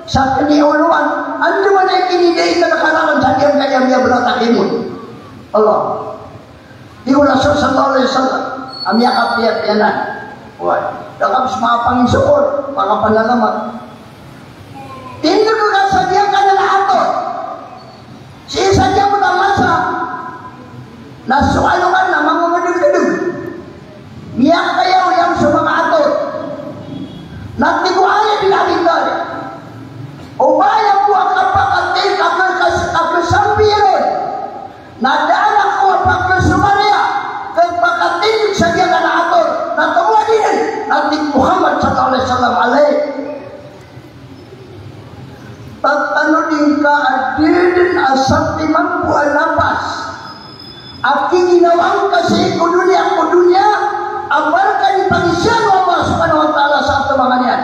sakn i olowan, andamanaya i kinidaitan ka rakn sa giyangkaya miyabrat a takimon. Allah. Tig o Rasul sallallahu alaihi wasallam a miyakapiyapiya nan. Oway, da ka pn sa makapangisokor, makapanalamat. Tindg ka sa giyangkanan a ator. Sii sa giyangkoto a masa na so alongan na mamamdgdg. Miyakayaw iyan so manga ator. Na tig o Ali bin Abi Talib, o ba aya bo a kapakatindg, a khasambi iyan on, na da a ko a pagkasomariya, kapakatindg sa giyangkanan a ator, na tomo a di dn, na tig o Muhammad sallallahu alaihi wasallam, Ali, tatanodi ngka a da dn a satiman bo a lapas a kiginawang ka sii ko doniya, ko doniya, a ba rka di pagizaan o Allah subhanahu wa ta'ala sa atomangan iyan.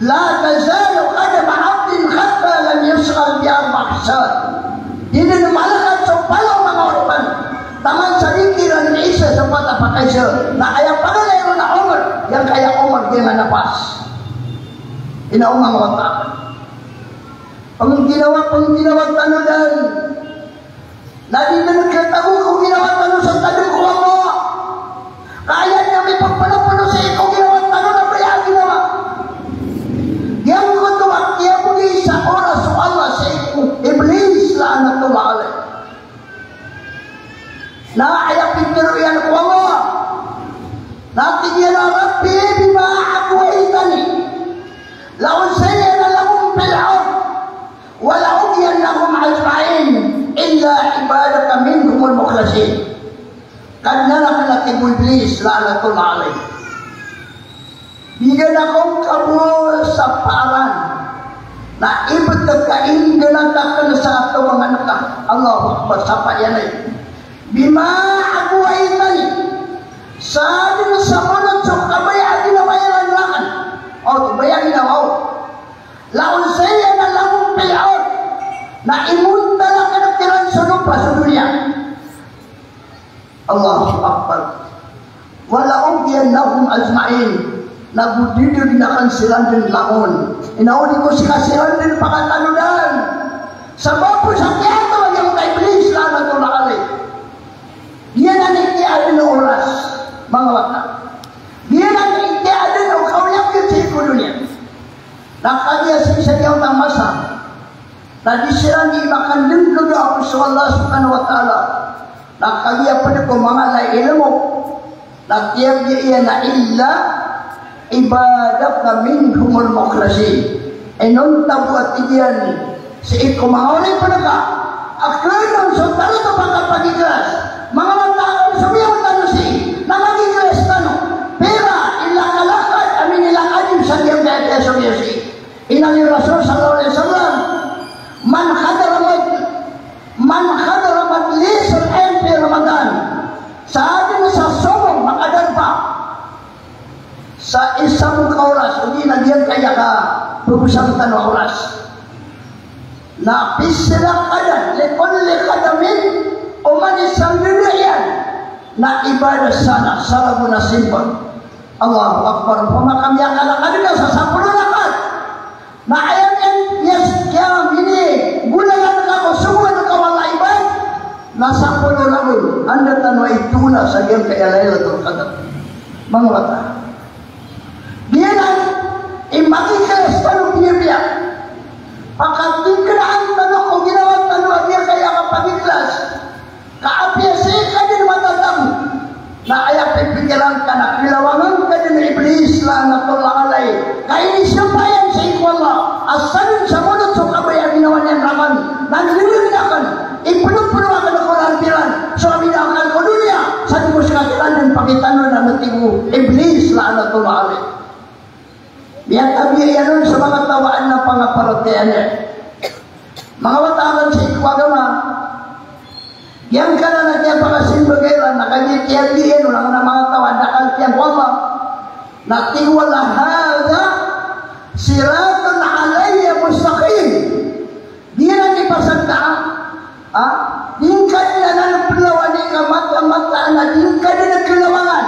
La tazalu qadama abdin hatta lam yusghal bi arba'i khisal. Di dn malkat so pala o manga oripn taman sa di kiran isa sa pat a pakaisa. Na aya paganay ron a omor, giyangkaya omor giyangkanan a lapas. Ino, manga wata akn, pngginawa, pngginawa tano dn na di dn khatago ko ginawa tano sa tadm ko Allah. Ka aya niyan mipapanopono sii ko ginawa tano na baya a ginawa. Giyangkoto a kiyabgi sa oras o Allah sii ko Iblis la'natullah alayh. Na aya pitharo iyan ko Allah, na tig iyan a, "Rabbi bima aghwaytani, la uzayyinnahum fil ard, wa la ughwiyannahum ajma'in, illa ibadaka minhumul mukhlasin." Kadnan akn, a tig o Iblis, la'natullah alayh, bigan ako ngka bo sa paran, na ibt ka inggnat akn sa kawangan ka. Allahu Akbar, sapa iyan ay. Bima aghwaytani. Sa dn sa monot so kabaya a ginawa iran rakn. O, kabaya a ginawa o. La uzayyinannahum fil ard. Na imontal akn kiran so lopa so doniya. Allahu Akbar. Wa la ughwiyannahum ajma'in. Na go didgn akn siran dn langon. Inaoni ko sii ka siran dn pakatanodan. Sabap sa kiyataw iyan ka Iblis, la'natullah alayh. Giyanan i kiyaadn o oras, manga wata. Giyanan i kiyaadn o kaoyagoyag sii ko doniya. Na kagiya sii sa giyangkoto a masa, na di siran dii makandngkd a so Allah subhanahu wa ta'ala. Na kagiya pd ko manga ala i ilmo, na tiyabiya iyan a illa ibadaka minhumul mukhlasin. Inonta bo, a tig iyan, sii ko manga oripn ka a kn on so tarotop a kapagikhlas. Manga wata, so miyaona tano sii na magikhlas tano. Pira i lakalakad a minilakad iyo sa giyangkaya kiyasomiyo sii. Inaloy o Rasul sallallahu alayhi wasallam, "Man hadara maj-, man hadara majlisal ilmi fi Ramadan." Sa dn sa somong makadarpa sa isa bo ka oras, odi na giyangkaya kapagosang tano a oras, na pizza qadamin li kulli qadamin, oman i sangdada iyan na ibadah sana, sa ragon a simba. Allahu Akbar. Opama ka miyakalakad ka sa sapolo rakat, na aya miyan, miyas-, kiya mini, golalan ka ko sogoan ka o Allah, ibadah na sapolo ragon, anda tano aya itona sa giyangkaya Lailatul Qadr? Manga wata. Giyanan i magikhlas tano biyabiya. Pakatiknaan tano ko ginawa tano a giyangkaya kapagikhlas. Ka apiya sii ka dn matatago, na aya pipikiran ka na kilawangan ka dn o Iblis, la'natullah alayh. Ka inisapa iyan sii ko Allah a sadn sa monot so kabaya a ginawa niyan rakn, na nililingd akn, ipnopno akn ko lantiran so amay a akal ko doniya, sa di ko sii ka kiran dn pakitano, na tig o Iblis, la'natullah alayh. Miyatabiya iyan on sa manga taw a adn a pangaparatiyaya niyan. Manga wata akn sii ko agama. Giyangkanan a kiyapakasimba iran na kagiya kiyabiya iyan on a manga taw a da a kalipiya ko Allah. Na tig o Allah, "Hadha siratun alayya mustaqim." Giyanan i pasad ka, ha? Di ngka dn anan plawan i ka mata-mataan a di ngka dn kilawangan.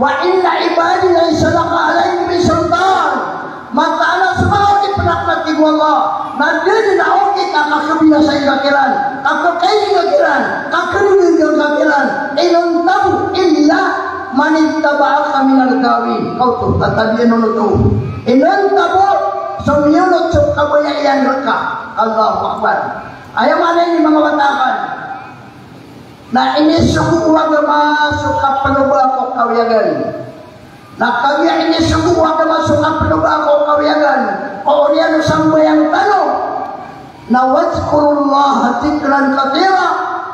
Wa inna ibadi laysa laka alayhim sultan. Mataan a so manga oripn akn, a tig o Allah, na da dn a okit a kakhabinasai ka kiran, kakakaini ka kiran, kakadgdg ka kiran. Inonta bo, illa man ittaba'aka minal ghawin. Kaoto, tatabiya on oto. Inonta bo so miyonot so kabaya iyan rka. Allahu Akbar. Aya maana ini, manga wata akn, na inisogo o agama so kaploba ko kawiyagan. Na kagiya inisogo o agama so kaploba ko kawiyagan, oriyan o sambayang tano, na wadhkurullaha dhikran kathira,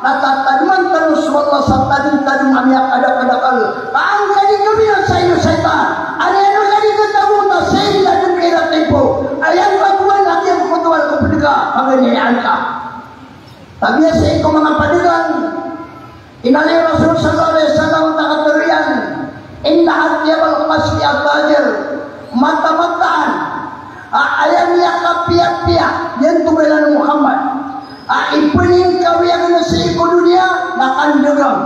na tatadman tano so Allah sa tadmtadm a miyakadakdakl. Ka an ka di khabinasai o shaytan, an iyan ka di katago ta sii na dn ka iratid bo. Aya magowan a giyangkoto a kapdka, paganiyaan ka. Tabiya sii ko manga padagang, inaloy o Rasul sallallahu alayhi wasallam, a katharo iyan, "Inna athyabal kasbi at-tajir." Mata-mataan a aya miyakapiyapiya, iyan to, kailan o Muhammad, a ipningkawiyag na sii ko doniya na kandagang.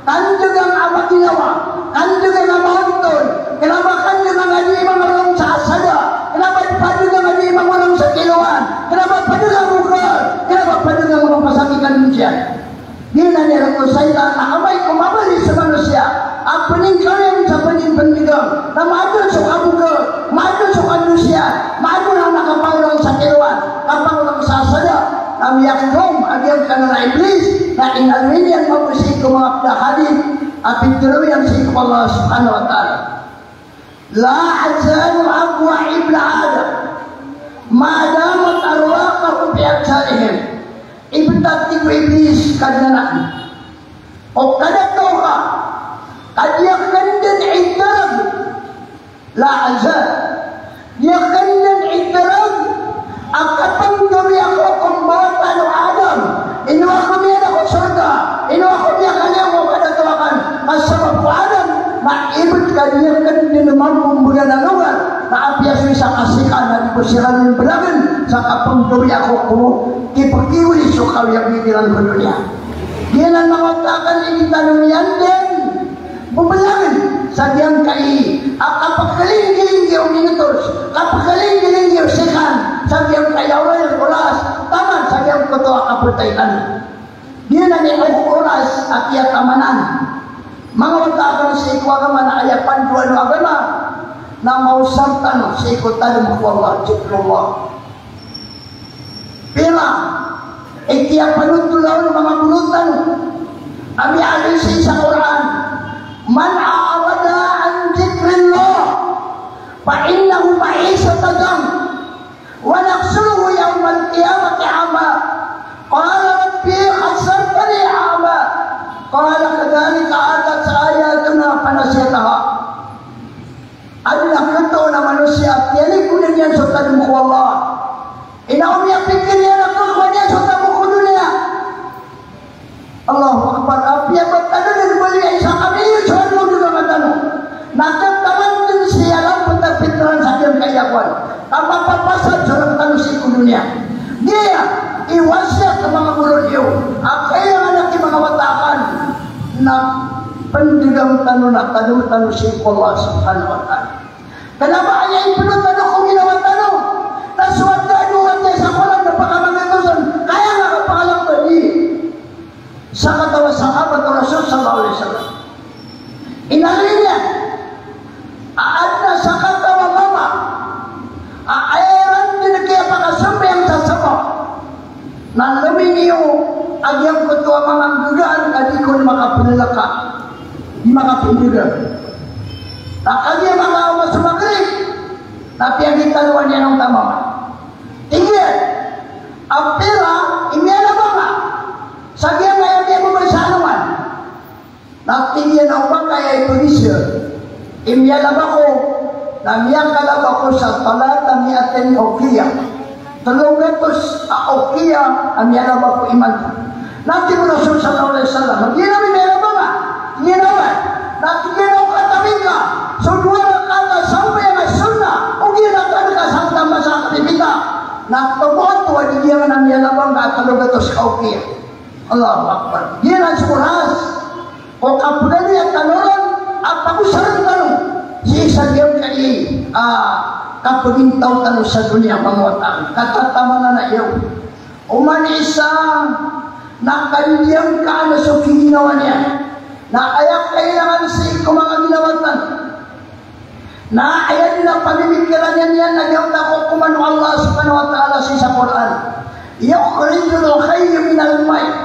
Kandagang a maginawa, kandagang a maontol, kna ba kandagang a di mangolong sa asada, kna ba padagang a di mangolong sa kiloan, kna ba padagang a bokal, kna ba padagang a mapasakit a doniya. Giyanan i rk o shaytan a amay ko mabaloy sa manosiya a pningkawiyag sa pningpndagang, na maadn so kabokal, maadn so kandosiya, maadn a kapangolong sa kiloan, kapangolong sa asada, na miyakdom a giyangkanan a Iblis, na inaloy niyan mambo sii ko manga Hadith a pitharo iyan sii ko Allah Subhanahu wa Ta'ala. La azanu aqwa ibna Adam ma damat arwahuhum fi ajsadihim. Ibtad, tig o Iblis, Kadnan akn, o kadato ka a di akn dn idarag, la azal, di akn dn idarag a kapnggawi ako ko mbawataan o Adam. Ino ako miyada ko sorga, ino ako miyakaliyo ko kadato akn, ka sabap ko Adam na ibt ka di akn dn mambo mbgan a logar na apiya so isa ka sikan a di ko sikan dn blagn sa kapnggawi ako ko kipkiwri so kawiyag iran ko doniya. Giyanan manga wata akn, ini tano niyan dn bblagn sa giyangkai a kapkhalinggilinggay o minutos, kapkhalinggilinggay o sikan sa giyangkai a oras, taman sa giyangkoto a kapatay tano. Giyanan i oras a kiyatamanan. Manga wata akn sii ko agama na aya pandoan o agama na maosar tano sii ko tadm ko Allah, zikrullah. Pira i kiyapanothol on o manga guro tano a miyaaloy sii sa Qur'an, "Man a'rada an dhikrillah fa inna lahu ma'ishatan dhanka, wa nahshuruhu yawmal qiyamati a'ma. Qala rabbi hashartani a'ma. Qala kadhalika atatka ayatuna fanasitaha." Adn a khatoon a manosiya a tiyalikodan iyan so tadm ko Allah. Ino miyapikir iyan a khakowa niyan so tadm ko doniya. Allahu Akbar. Apiya ba tano dn baloy a isa ka milyon so arga o doniya tano, na taman dn sii a lampet a pitaran sa giyangkai a kowan. Ka mapapasad so rk tano sii ko doniya. Giya i wasiyat o manga guro iyo a kailangan a ki manga wata akn na pndgam tano na tadm tano sii ko Allah Subhanahu wa Ta'ala. Kna ba aya ipno tano ko ginawa tano na so adn a dowa tiya sa kolan na pakamangatozan, kaya nga kapakalambadi. Sakataw a sahabat o Rasul sallallahu alaihi wasallam, inaloy niyan a adn a sakataw a mama a aya iran dn kiyapakasambayang sa sapa na lominiyo a giyangkoto a manga nggagaan a di kon makapnlka, di makapndga. Na kagiya manga oras o Maghrib na piyagitalowan iyan on ta mama. Tig iyan a pira i miyalaba nga sa giyangkaya miyababay sa alongan. Na tig iyan a o ba ka aya ipagisa i miyalaba ko na miyakalaba ko sa thalatha mi'atin uqiyah. Tlo gatos a uqiyah a miyalaba ko imanto. Na tig o Rasul sallallahu alaihi wasallam, giyanan i miyalaba nga, giyanan. Na tig iyan a o katawi ka so dowa rakaat a sambayang a sunnah, o giyanan ka sangtamba sa kapipita. Na tomo oto a di giyanan a miyalaba nga a tlo gatos a uqiyah. Allahu Akbar. Giyanan so oras o kapagaloya tano ron a pagosarn tano sii sa giyangkai a kapagintaw tano sa doniya, manga wata akn. Katatamanan a iyaw. Oman i isa na kadidiyangkaan so kiginawa niyan na aya kailangan sii ko manga ginawa tano. Na aya dn a pamimikiran iyan iyan na giyangkoto a kokoman o Allah Subhanahu wa Ta'ala sii sa Qur'an. Yukhrijul hayya minal mayyit.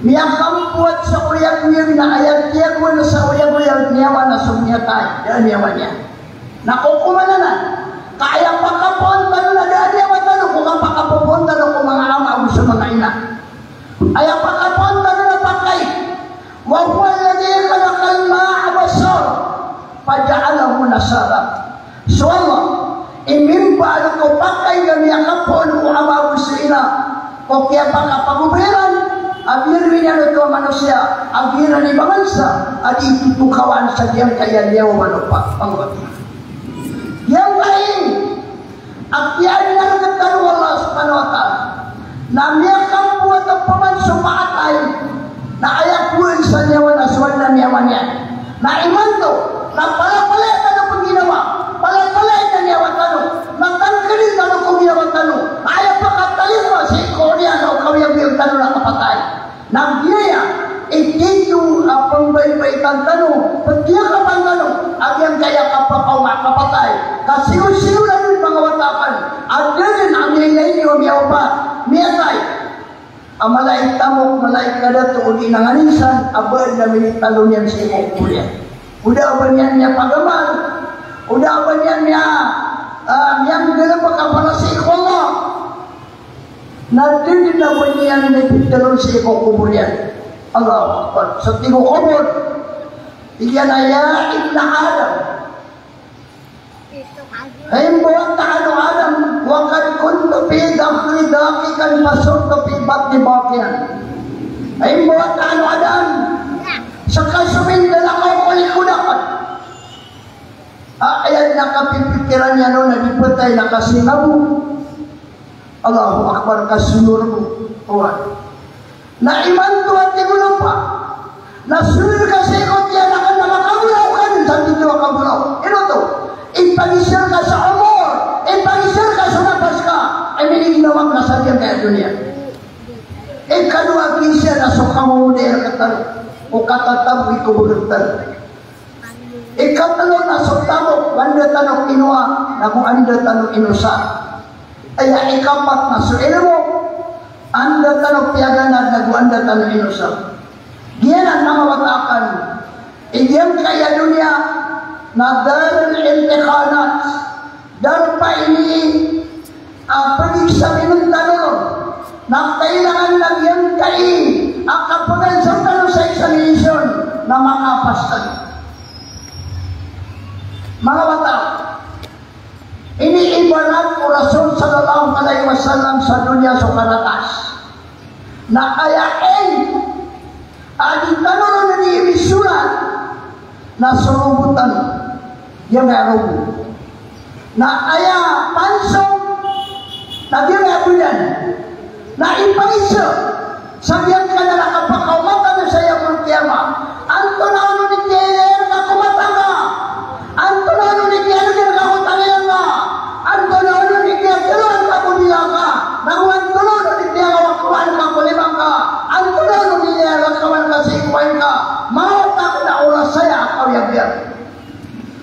Miyakampowat sa oriyagoyag na aya tiyagoan sa oriyagoyag niyawa na so miyatay, da a niyawa niyan. Na kokoman anan ka aya pakapoon tano na da a niyawa tano ko kapakapopoon tano ko manga ama ago so manga ina. Aya pakapoon tano na pakay. Wa huwa alladhi khalaqal ma'a basharan faja'alahu nasaba. So Allah i mimbaal ko pakay a miyakapoon ko ama ago so ina ko kiyapakapagoba iran a biyaloy niyan oto a manosiya a giyanan i bangnsa a di totokawaan sa giyangkaya niyawa manopa. Pangwati. Giyangkai a kiyaadn a rk tano o Allah Subhanahu wa Ta'ala na miyakampowat a paman so paatay na aya kowaan sa niyawa na so adn a niyawa niyan. Na imanto na palapalaya tano ko ginawa, palapalaya tano niyawa tano, na tangkdn tano ko ginawa tano, aya pakatalima sii ko oriyan o kawiyagoyag tano na kapatay. Na giyaya i tito a pmbaybaitan tano, ptiyakapan tano a giyangkaya kapakaoma a kapatay. Ka siyoon-siyoon anan, manga wata akn, a da dn a miyailay niyo a miyaopat, miyatay. a mala i tamok, mala i kadato, odi na nganin san a ba adn a minitalon iyan sii ko kobor iyan. O da a ba niyan miyapagamal, o da a ba niyan miya, ah, miyanggalbk a para sii ko Allah. Na di dn a ba niyan mipitalon sii ko kobor iyan. Allahu Akbar. Sa tig o kobor, tig iyan a, "Ya ibna Adam." Hay mbawataan o Adam, wa qad kunta fi dahri daqiqan fasurta fi batni baqiyan. Hay mbawataan o Adam, ska so mindalakaw ko likod akn. A, aya dn a kapipikiran iyan on na di ptay na kasinga bo. Allahu Akbar, ka sonor bo. Oway. Na imanto a tig o lopa. Na sonor ka sii ko tiyan akn na makabolaw ka dn sa titho a kabolaw. Ino oto? Ipagisr ka sa omor, ipagisr ka so napas ka, i miniginawa ngka sa giyangkaya doniya. Ikadowa a gisr na so kamomodaya rktano, o katatago i kobor rktano. Ikatlo na so tamok, o anda tano kinowa, nago anda tano inosa. Aya ikapat na so ilmo, anda tano piyaganad, nago anda tano inosa. Giyanan, manga wata akn, i giyangkaya doniya na darul imtihanat. Darpa ini a pagexaminen tano ron, na kailangan na giyangkai a kapagexam tano sa examination na makapas tano. Manga wata, iniibarat o Rasul sallallahu alaihi wasallam sa doniya so karatas. Na aya en a di tano ron iniisorat na so rogo tano. Giyangkaya rogo. Na aya pansong na giyangkaya badan. Na ipaisa sa giyangkanan a kapakaoma tano sa Yawmul Qiyamah. Antonaa onon i kiyailay rka ko mata ngka? Antonaa onon i kiyalgan ka ko tangila ngka? Antonaa onon i kiyatharoa ngka ko dila ngka? Nago antonaa onon i kiyakawakawaan ka ko lima ngka? Antonaa onon i kiyalakawan ka sii ko wain ka? Mawata ka na oras aya a kawiyagoyag.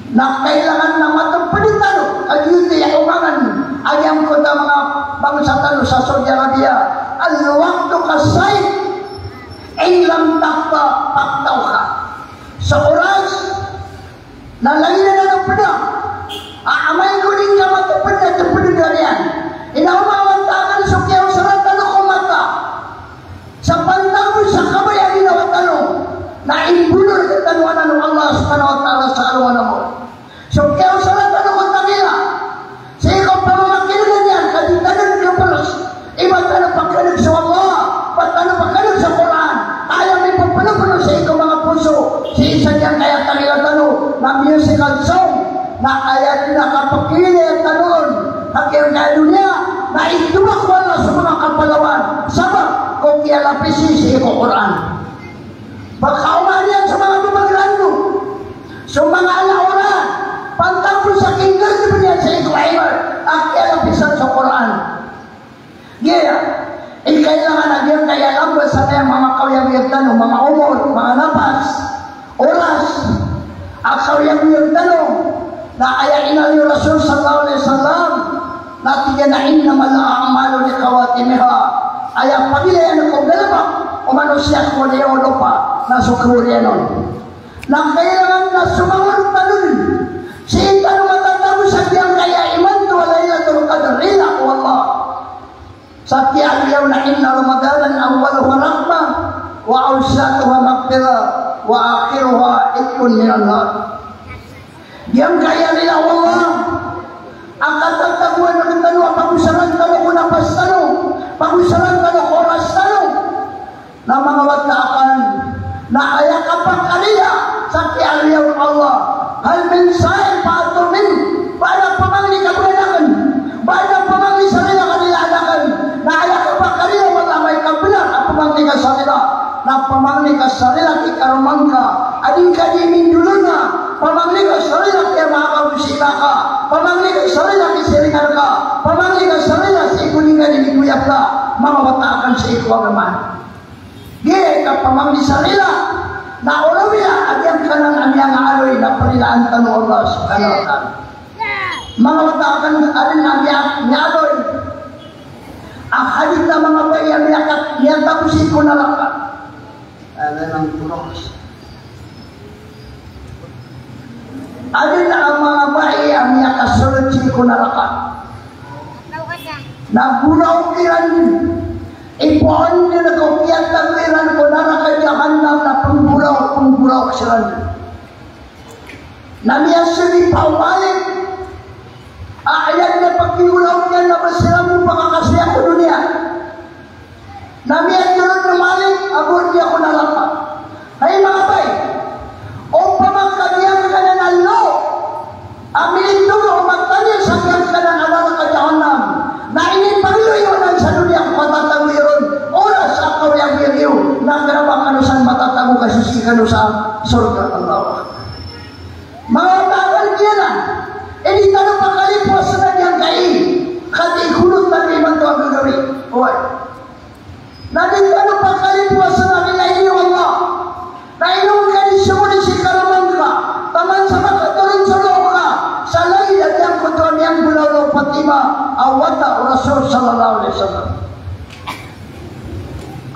Na kailangan na matoped tano a giyoto i omangan a giyangkoto a manga bangsa tano sa Saudi Arabia, "Al-waqtu kas-sayf, in lam taqta' faqta'uha." So oras na lagid anan o pedang a amay ko di ngka matoped na topeden ka niyan. Ino, manga wata akn, so kiyaosara tano ko mata sa pantag bo sa kabaya a ginawa tano, na imbono rktano anan o Allah subhanahu wa ta'ala sa alongan a mawri. So kiyaosara tano ko tangila sii ko pamamakinegen iyan ka di tano dn khapeles. Iba tano pakineg so Allah, iba tano pakineg so Qur'an. Aya mipepelopelo sii ko manga poso, sii sa giyangkaya tangila tano na musical song, na aya dn a kapekiilaya tano ron a giyangkaya doniya na itobak o Allah so manga kapalawan sabap ko kiyalapisi sii ko Qur'an. Pakaoma niyan so manga babagrando, so manga ala oran, pantag bo sa kinggergeb iyan sii ko ibad a kiyalapisan so Qur'an. Giya i kailangan a giyangkaya lamba sa manga kawiyagoyag tano, manga omor, manga napas, oras a kawiyagoyag tano. Na aya inaloy o Rasul sallallahu alaihi wasallam, na tig iyan a, "Innamal a'malu bikhawatimiha." Aya pagilayan ko galebek o manosiya ko liyawaw o lopa na so kawarian on. Na kailangan na somawar tano dn sii tano matatago sa giyangkaya imanto a Lailatul Qadr, rila ko Allah. Sa kiyaaloy iyan na, "Inna Ramadana awwaluhu rahmah, wa awsatuhu maghfirah, wa akhiruhu itqun minan nar." Giyangkaya rila o Allah a katatagoan rktano a pagosaran tano ko napas tano, pagosaran tano ko oras tano. Na manga wata akn, na aya kapakarila sa kiyaaloy o Allah, "Hal min sa'il fa yut'imhu." Ba adn a pamangni ka bgan akn? Ba adn a pamangni sa rila ka rilaan akn? Na aya kapakarila o Allah a amay ka bnar a pamangni ka sa rila, na pamangni ka sa rila ki karoma ngka a di ngka di mindolona, pamangni ka sa rila ki manga kagosaran ka, pamangni ka sa rila ki siringan ka, pamangni ka sa rila sii ko di ngka di migoyap ka, manga wata akn sii ko agama. Di ka pamangni sa rila na oromiya a giyangkanan a miyangaaloy na parilaan tano o Allah subhanahu wa ta'ala. Manga wata akn, adn a miya-, miyaaloy a Adn a manga bai a miyaka-, miyatago sii ko naraka. Adn a manga bai a manga bai a miyakasold sii ko naraka. Na golaok iran. Ipoon iran ko kiyatago iran ko naraka jahannam na pnggolaok, pnggolaok siran. Na miyasadi pa o Malik. Aya dn a pkigolaok iyan na ba siran bo pakakasiya ko doniya. Na miyatero o Malik a golaok iyan ko naraka. Hay manga bai, opama ka giyangkanan a lo a milintog o mata niyo sa giyangkanan a naraka jahannam, na inipaglo iyo anan sa doniya ko katatago iyo ron, oras a kaoyagoyag iyo, na kna ba kano san matatago ka sii kano sa sorga. Allahu Akbar. Manga wata a giyanan, e di tano pakalipowa sa giyangkai, katii ko lolot tano imanto a gagawii. Oway. Na di tano pakalipowa sa giyangkai, o Allah. Na ino ka di somoni si karoma ngka, taman sa makatoron so loo ka, sa lagid a giyangkoto a miyanggolawla o Fatima a wata o Rasul sallallahu alaihi wasallam.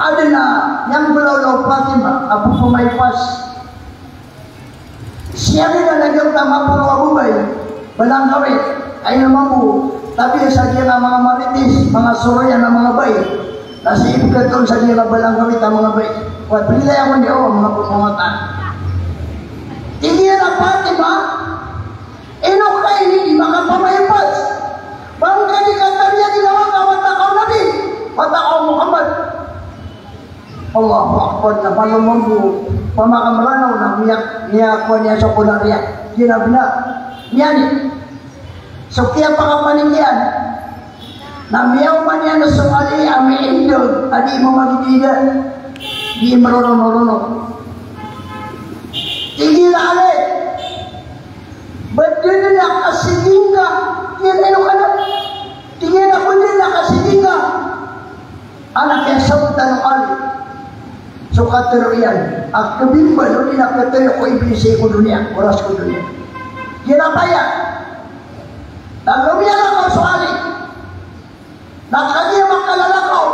Adn a miyanggolawla o Fatima a bo pmaipas. Siyabida na giyangkoto a maporo a babay, balang kawit, aya mambo, tabiya sa giyangkai a manga marites, manga soroyan a manga bai. Na sii pkatoon sa giyangkai a balang kawit a manga bai. Wa, prilaya ko niyo, manga pamangatan. Tig iyan a Fatima, ino ka ini di makapamaipas? Ba ngka di katabiya ginawa ka wata ka o Nabi, wata ka o Muhammad. Allahu Akbar, na malo mambo, opama ka Mranaw na miya-, miyakowa niyan so kolariya. Di na bnar. Miyanik. So kiyapakapanik iyan. Na miyaoma niyan so Ali a miindag, a di mamagidida. Di mroronororo. Tig iyan a Ali, ba dn a kasiging ka, tig iyan, ino ka na? Tig iyan a ba dn a kasiging ka. Anak iyan sa otan o Ali. So katero iyan, a kabimbal o di na katero ko iblis sii ko doniya, oras ko doniya. Ginabaya. Na lomiyalakaw so Ali. Na kagiya makalalakaw,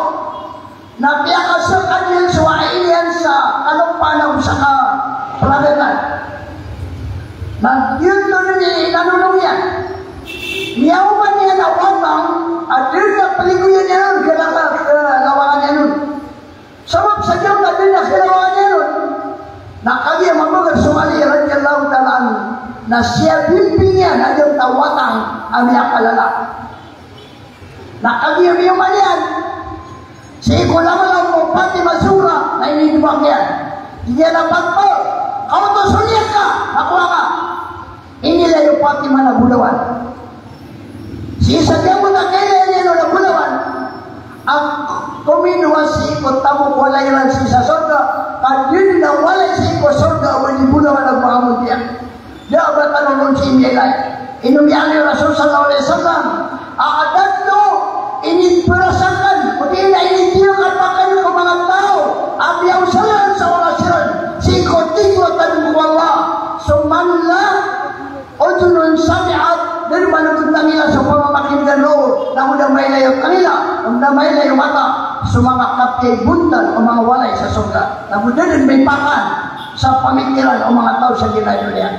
na piyakasakad iyan so ai iyan sa kalompaan ago sa kaplagatan. Na giyoto dn i inanonong iyan. Miyaoma niyan a watang a da dn a paligoyan iyan on, da dn a kalawangan iyan on. Sabap sa giyangkai a da dn a kalawangan iyan on, na kagiya mabagar so Ali radiyallahu ta'ala anhu, na siyabimbing iyan a giyangkai a watang a miyakalala. Na kagiya miyaoma niyan sii ko lamalaw o Fatima Sughra, na inidobak iyan. Tig iyan a Fatima, kaoto so niyat ka, na kowa ka. Inilay o Fatima na bolawan. Sii sa giyangkoto a kailay niyan on a bolawan, a kominowa sii ko tamok o walay iran sii sa sorga, ka da dn a walay sii ko sorga a ba di bolawan a ba kamontiya. Da a ba tano ron sii miyailay. Ino miyaaloy o Rasul sallallahu alaihi wasallam, a adat o iniparasakan, odi na initiyakapakn ko manga taw a miyaosalan sa oras iran sii ko titho a tadm ko Allah, so man la udhunun sami'at, da dn manogot tangila so pamamakin'gan roo, na go da mailay o tangila, na go da mailay o mata, so manga kapiya i bontal o manga walay sa sorga, na go da dn maipakan sa pamikiran o manga taw sa giyangkai a doniya.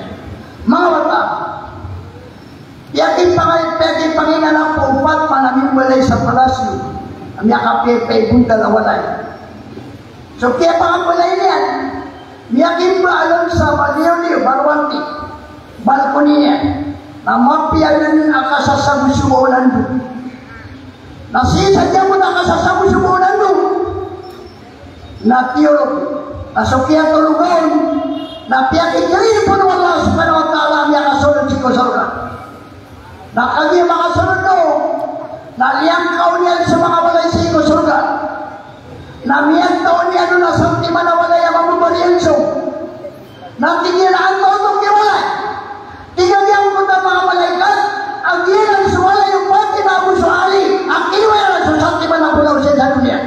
Manga wata, piyakipangay-, piyakipanginanapo o Fatima na mimbalay sa palasyo a miyakapiyapiya i bontal a walay. So kiyapangambalay niyan, miyakimba alon sa maliyo-liyo, barowanti, balkoni niyan, na mapiya dn a kasasagosogo o landog. Na sii sa giyangkoto a kasasagosogo o landog, na tiyorog. Na so kiyatoroga on, na piyakikiripoon o Allah subhanahu wa ta'ala a miyakasold sii ko sorga. Na kagiya makasold on, na liyangkaw niyan so manga walay sii ko sorga. Na miyataw niyan on a santiman a walay a mambabariyang so. Na tig iyan a antonaa oto i walay? Tig a giyangkoto a manga malaikat a giyanan so walay o Fatima ago so Ali a kinowa iran so santiman a bolawan sii sa doniya.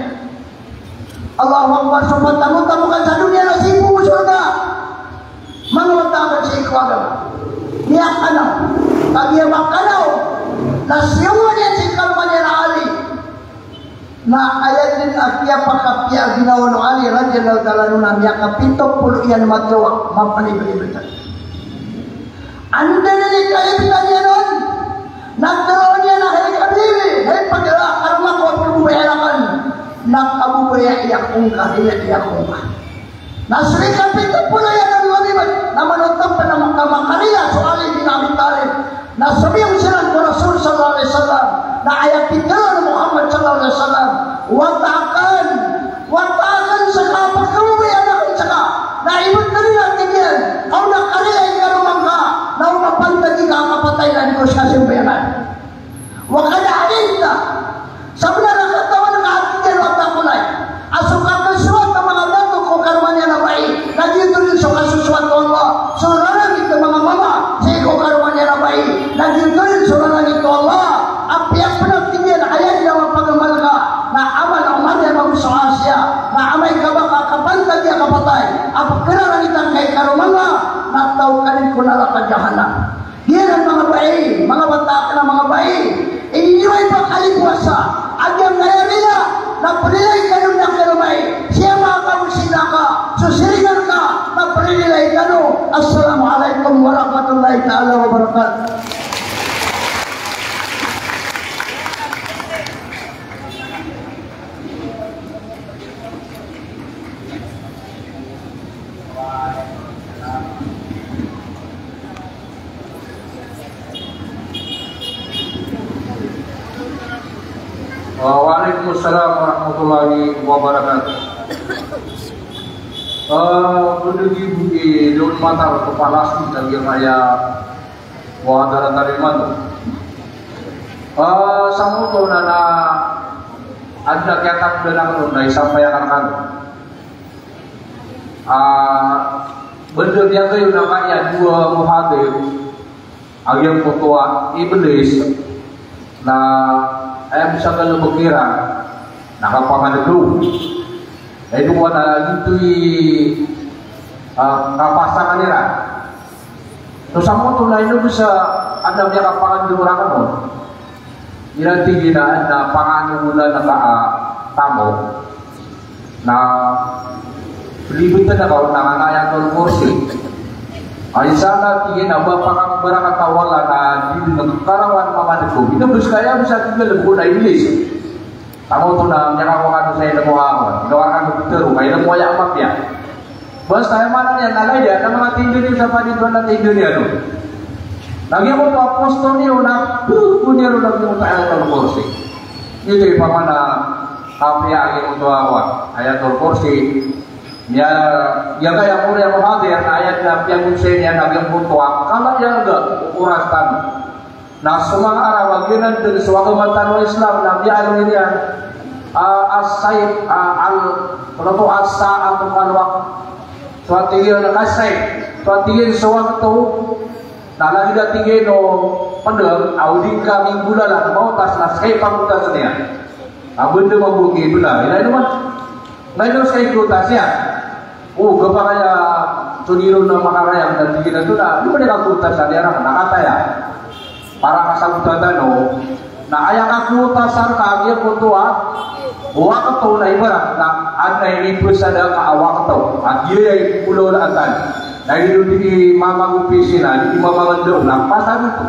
Allahu Akbar, so patamotamokan sa doniya na sii poon ko sorga. Manga wata a sii ko agama. Miyakanaw. Kagiya makanaw, na siyowa niyan si karoma niyan a Ali. Na aya dn a kiyapakapiya a ginawa o Ali radiyallahu ta'ala anhu na miyakapito polo iyan matowa, mapaliblibtan. Anda dn i kaibtan iyan on? Na tharoon iyan a hay kabibi, hay pagari, karoma ko a pagari akn. Na kababaya iyan ko ngka, ina iyan ko ngka. Na so ikapito polo iyan a miyalibat, na manoto pn a maka-, makariya so Ali bin Abi Talib. Na somiyong siran ko Rasul sallallahu alaihi wasallam, na aya pitharo o Muhammad sallallahu alaihi wasallam, wata akn, wata akn ska, pkhababayaan akn ska. Na ibt iyan a tig iyan, ka o na kariya i karoma ngka, na o mapantag i kapatay na di ko ska sambayangan. Wa qad alimta, sabnar a katawan ka, a tig iyan o Abdullah, a so kakasowat a manga bato ko karoma niyan a bai, na giyoto dn so kasosowat o Allah so rarangit o manga mama sii ko karoma niyan a bai, na giyoto dn so rarangit o Allah. Apiya pn a tig iyan a aya dn a mapagamal ka na amal o Maryam ago so Asiya, na amay ka ba ka kapantag i kapatay a pkhararangitan ka i karoma ngka, na taw ka dn ko naraka jahannam. Giyanan manga bai, manga wata akn a manga bai, iniyo i pakalipowasa a giyangkaya riya, na prilay kano na karoma i, sii manga kaosinaka, so siringan ka, na prilay kano. Assalamu alaikum warahmatullahi ta'ala wabarakatuh. Ah, waalaikumsalam warahmatullahi wabarakatuh. Ah, bendegi buki don matar kepala sing lagi raya. Wa dara tariman. Ah, sa ngoto na, na adn a kiyatapdan akn on na isampay akn rkano. Ah, bendegi a kayo na kaya dowa muhadir a giyangkoto a Iblis na aya misagal a bkira na kapangadegaw. Aya dowa na giyoto i, ah, kapasangan iran. So sa ngoto na ino bisa adn a miyakapangadegaw rakn on. Iran tig iyan a adn a panganongolan ka a tamok. Na libtn ka on na Ayatul Kursi. Ay sana tig iyan a ba pakabarakata wala na di dn karawan mamadegaw. Ino bisa kaya bisa tig iyan a lbgo na Iblis. Tangoto na miyakakowa kano sa ilmo a, ino kano pitharo, ka ilmo aya a mapiya. Basta aya maana niyan na laya, na manga tindo niyo sa panidoan na tindo niyo, no? Lagid o apostol niyo na, puro niyo lagid o Ayatul Kursi. Ito i pamana, kapiya lagid o Ayatul Kursi. Niya, niya kaya ko riya ko hadir, na aya na piyagosay niyan lagid o kala iyan ga, oras tano. Na so manga Arab a giyanan dn so agama tano a Islam na miyaaloy niyan, ah, as-sayf, ah, al-, ano to, as-sa'atu kal-waqt. So a tig iyan a as-sayf, so a tig iyan so wakto, na lagid a tig iyan o pedang, a o di ka minggolalan, maotas na ska i pangotas iyan. A benda mambo ki bela, ilay naman. Ngayon ska i kotas iyan. O, kapakay a toniro na makarayag na tig iyan a to na, di ba di ka kotas a di aram, na kataya. Para ka sa kotas tano, na aya kakotasan ka a giyangkoto a wakto na ibarat na adn a inipesada ka a wakto. A giyaya i kolawlaan tano. Na ino di mamagopisina, di mamangandao, na pasad oto.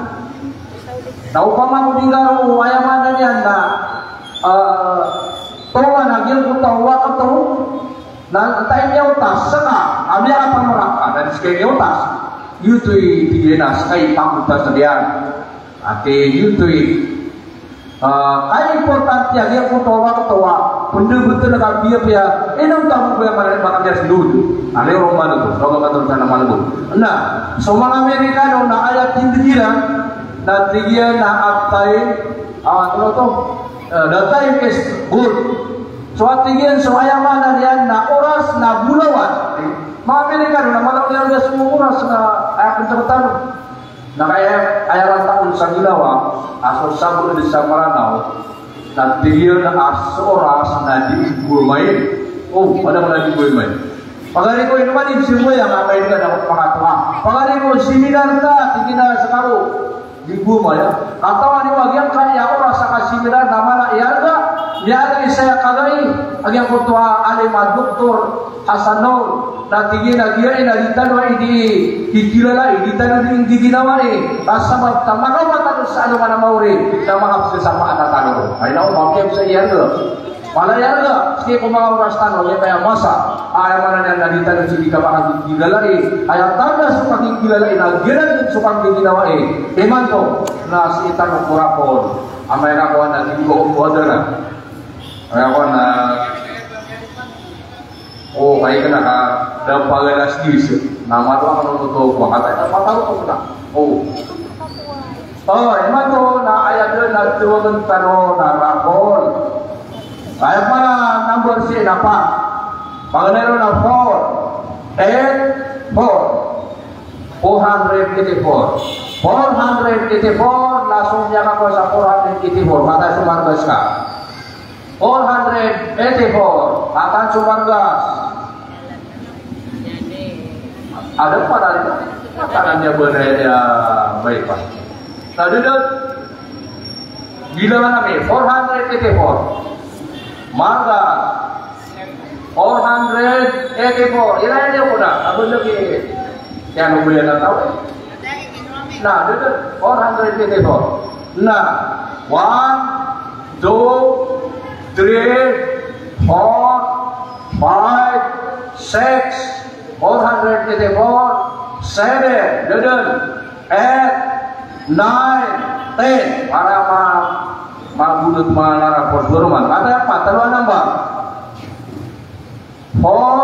Na opama ko di ngka ron, aya maana niyan na, eh, tongan a giyangkoto a wakto, Na antaa i miyaotas ska a miyakapamrak ka, na di ska i miyaotas. Giyoto i tig iyan a ska i pangotas iyan. Ati giyoto i, ah, kaimportante a giyangkoto a wakto a pendebeten ka piyapiya, ino tamo ba aya maana niyan ba ka miyasndod. Ati ron man oto, so manga katon sana man oto. Na so manga Amerikano na aya tindeg iran, na tig iyan a atay, ah, ano to? Eh, the time is gold. So, a tig iyan, so aya maana niyan na oras na bolawan. Manga Amerikano na mala o niyan da so oras na aya pn tano. Na kaya, aya ranta on sa ginawa, a so sabot dn sa Mranaw, na tig iyan a so oras na di bo main. O, pada pn a di bo main. Pagari ko ino man i simboy a makain ka dapat pangatoa. Pagari ko seminar ta, tig iyan a sa karo. Di bo maya. Katawan iyo a giyangkaya oras a kasiminar na mala i arga. Giyangkai saya kagai a giyangkoto a alim a Doktor Hasan Nour, na tig iyan a giya i na di tano i di kikilalai, di tano di nggiginawai, ka sabap ka makaoma tano sa alongan a maori, na makapsasapaan tano. Ay, na o, mapiyag sa iyarga. Mala iyarga, sii ko manga oras tano, giyangkaya masa, aya maana niyan na di tano sii di kapakakikilalai, aya tanda so kakikilalai na giyanan so kakikilalai. Imanto na sii tano ko raffle. Amay ka kowan na di ko ko adara. Aya kowan na, o, kay kena ka da pagalas dis. Na matoa kano to ko kata na mataro ko na. O. O, imanto na aya den na tawagen tano na raffle. Aya pman a number sii na pat. Paganay ron na four eight four. Four hundred eighty-four. Four hundred eighty-four, na so miyakakowa sa four hundred eighty-four. Mataan so margas ka. Four hundred eighty-four. Mataan so margas. Ada pa tadi? Mataan niyan ba na iya bypass? Tadi na. Bilangan ami, four hundred eighty-four. Margas. Four hundred eighty-four. Ira ini ko na. Abot lagi. Kaya ano ba yan ang tao? Na, dito. Four hundred eighty-four. Na, one, two, three, four, five, six, four hundred eighty-four, seven, dito. Eight, nine, ten. Para ma-, mabunot man a raffle. Boroman. Aya pat, telo a number. Four,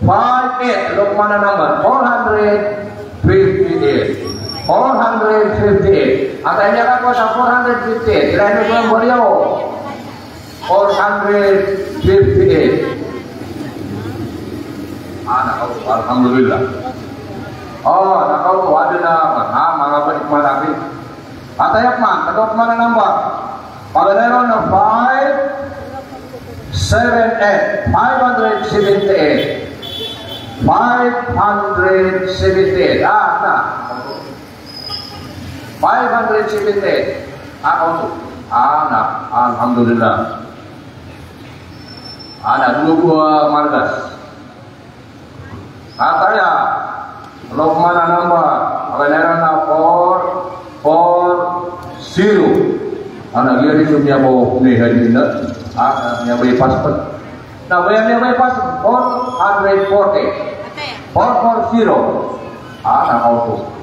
five, eight. Telo man a number. Four hundred fifty-eight. Four hundred fifty-eight. Aya miyakakowa sa four hundred fifty-eight. Ira ini ko number iyo. Four hundred fifty-eight. Ah, nakaoto. Alhamdulillah. O, nakaoto. Aden a, ha, manga balik manabi. Aya pman, telo man a number. Paganay ron na five seven eight. Five hundred seventy-eight. Five hundred seventy-eight. Ah, na. Five hundred seventy-eight. Ah, oto. Ah, na. Alhamdulillah. Ah, na. Dolo ko, ah, margas. Ataya. Telo man a number. Paganay ron na four four zero. Ana, giya di so miyabo ni hari na. Ah, miyabo i passport. Na, baya miyabo i passport. Four hundred forty. Four four zero. Ah, na, oto.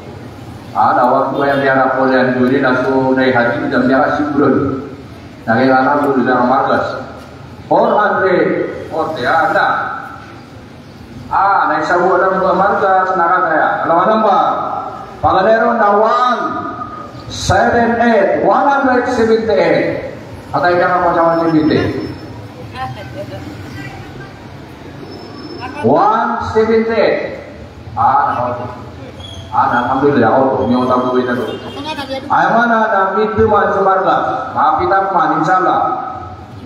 Ah, na, wakto aya miyara ko liyan doni na so na i hati na miyara siguro. Na, kaya na ko di na margas. Four hundred forty. Ah, na. Ah, na isa bo a number a margas na kataya. Ano a number? Paganay ron na one seven eight, one hundred seventy-eight. Atay ka na po sa one seventy. One seventy-eight. Ah, na, oto. Ah, na, alhamdulillah, oto. Niyo tabuwi na to. Ay, mana na, mito man so margas. Mapita man, inshallah.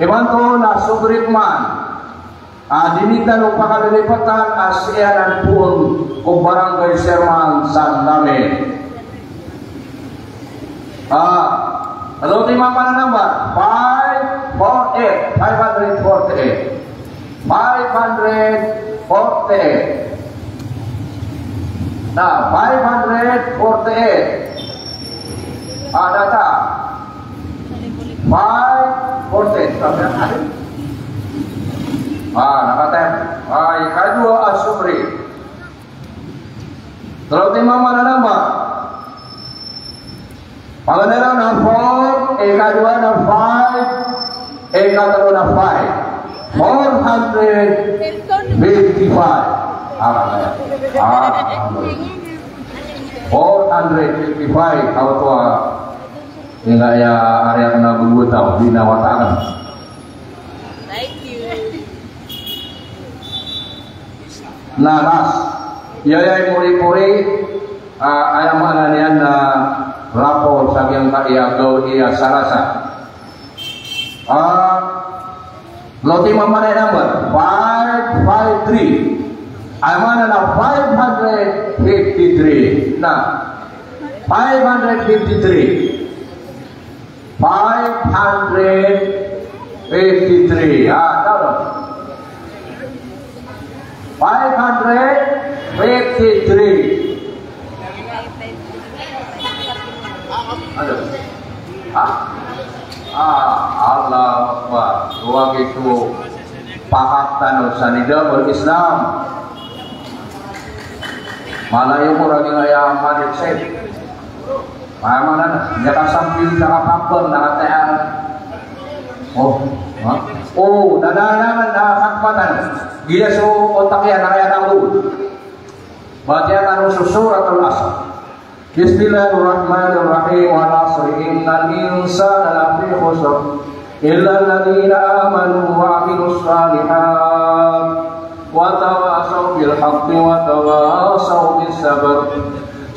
Imanto na so brief man. Ah, dii tano pakalilipatan a sii anan poon ko Barangay Chairman San Damian. Ah, telo timan man a number, five four eight, five hundred forty-eight. Five hundred forty-eight. Na, five hundred forty-eight. Ah, data. Five forty-eight. Ah, na, kataya. Ah, ikadowa a sobri. Telo timan man a number. Paganay ron na four, ikadowa na five, ikatelo na five. Four hundred fifty-five. Ah, ah, four hundred fifty-five. Kaoto a, ingka aya ari akn a bobot aw, di na wata akn. Thank you. Na, last. Aya, aya i pori-pori, ah, aya maana niyan na raffle sa giyangkaya gawii a Salasa. Ah, telo timan man a number, five five three. Aya maana na five hundred fifty-three. Na, five hundred fifty-three. Five hundred Fifty-three. Ah, ano? Five hundred fifty-three. Ano? Ha? Ah, Allahu Akbar. Oway, giyoto. Pakat tano sa nizamul Islam. Malayo ko lagi nga ya manit sir. Pamanan, aya kasambil sa kapakbal na katayaan. Oh, ha? Oh, nadalaman na kakmatan. Gila so otak iyan, na kaya na ko. Batiya tano so Suratul Asr. Bismillahirrahmanirrahim. Wal asri innal insana lafi khusr. Illa alladhina amanu wa amilus salihat. Wa tawasaw bil haqqi wa tawasaw bis sabr.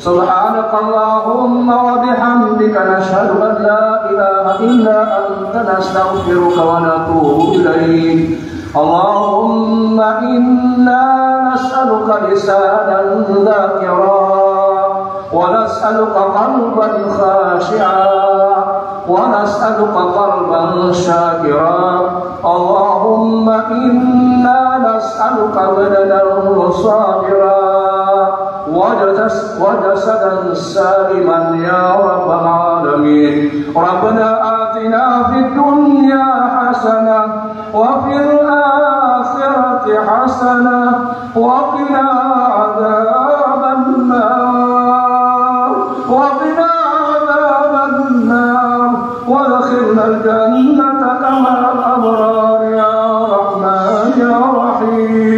Subhanakallahumma wa bihamdika, nashhadu an la ilaha illa anta, nastaghfiruka wa natubu ilaik. Allahumma inna nas'aluka lisanan dhakira, wa nas'aluka qalban khashi'a, wa nas'aluka qalban shakira. Allahumma inna nas'aluka badanan sabira, wa jas-, wa jasadan saliman ya rabbal alamin. Rabbana atina fid dunya hasanah, wa fil akhirati hasanah, wa qina adhaban nar, wa qina adhaban nar, wa adkhilnal jannata ma'al abrar ya Rahman ya Rahim.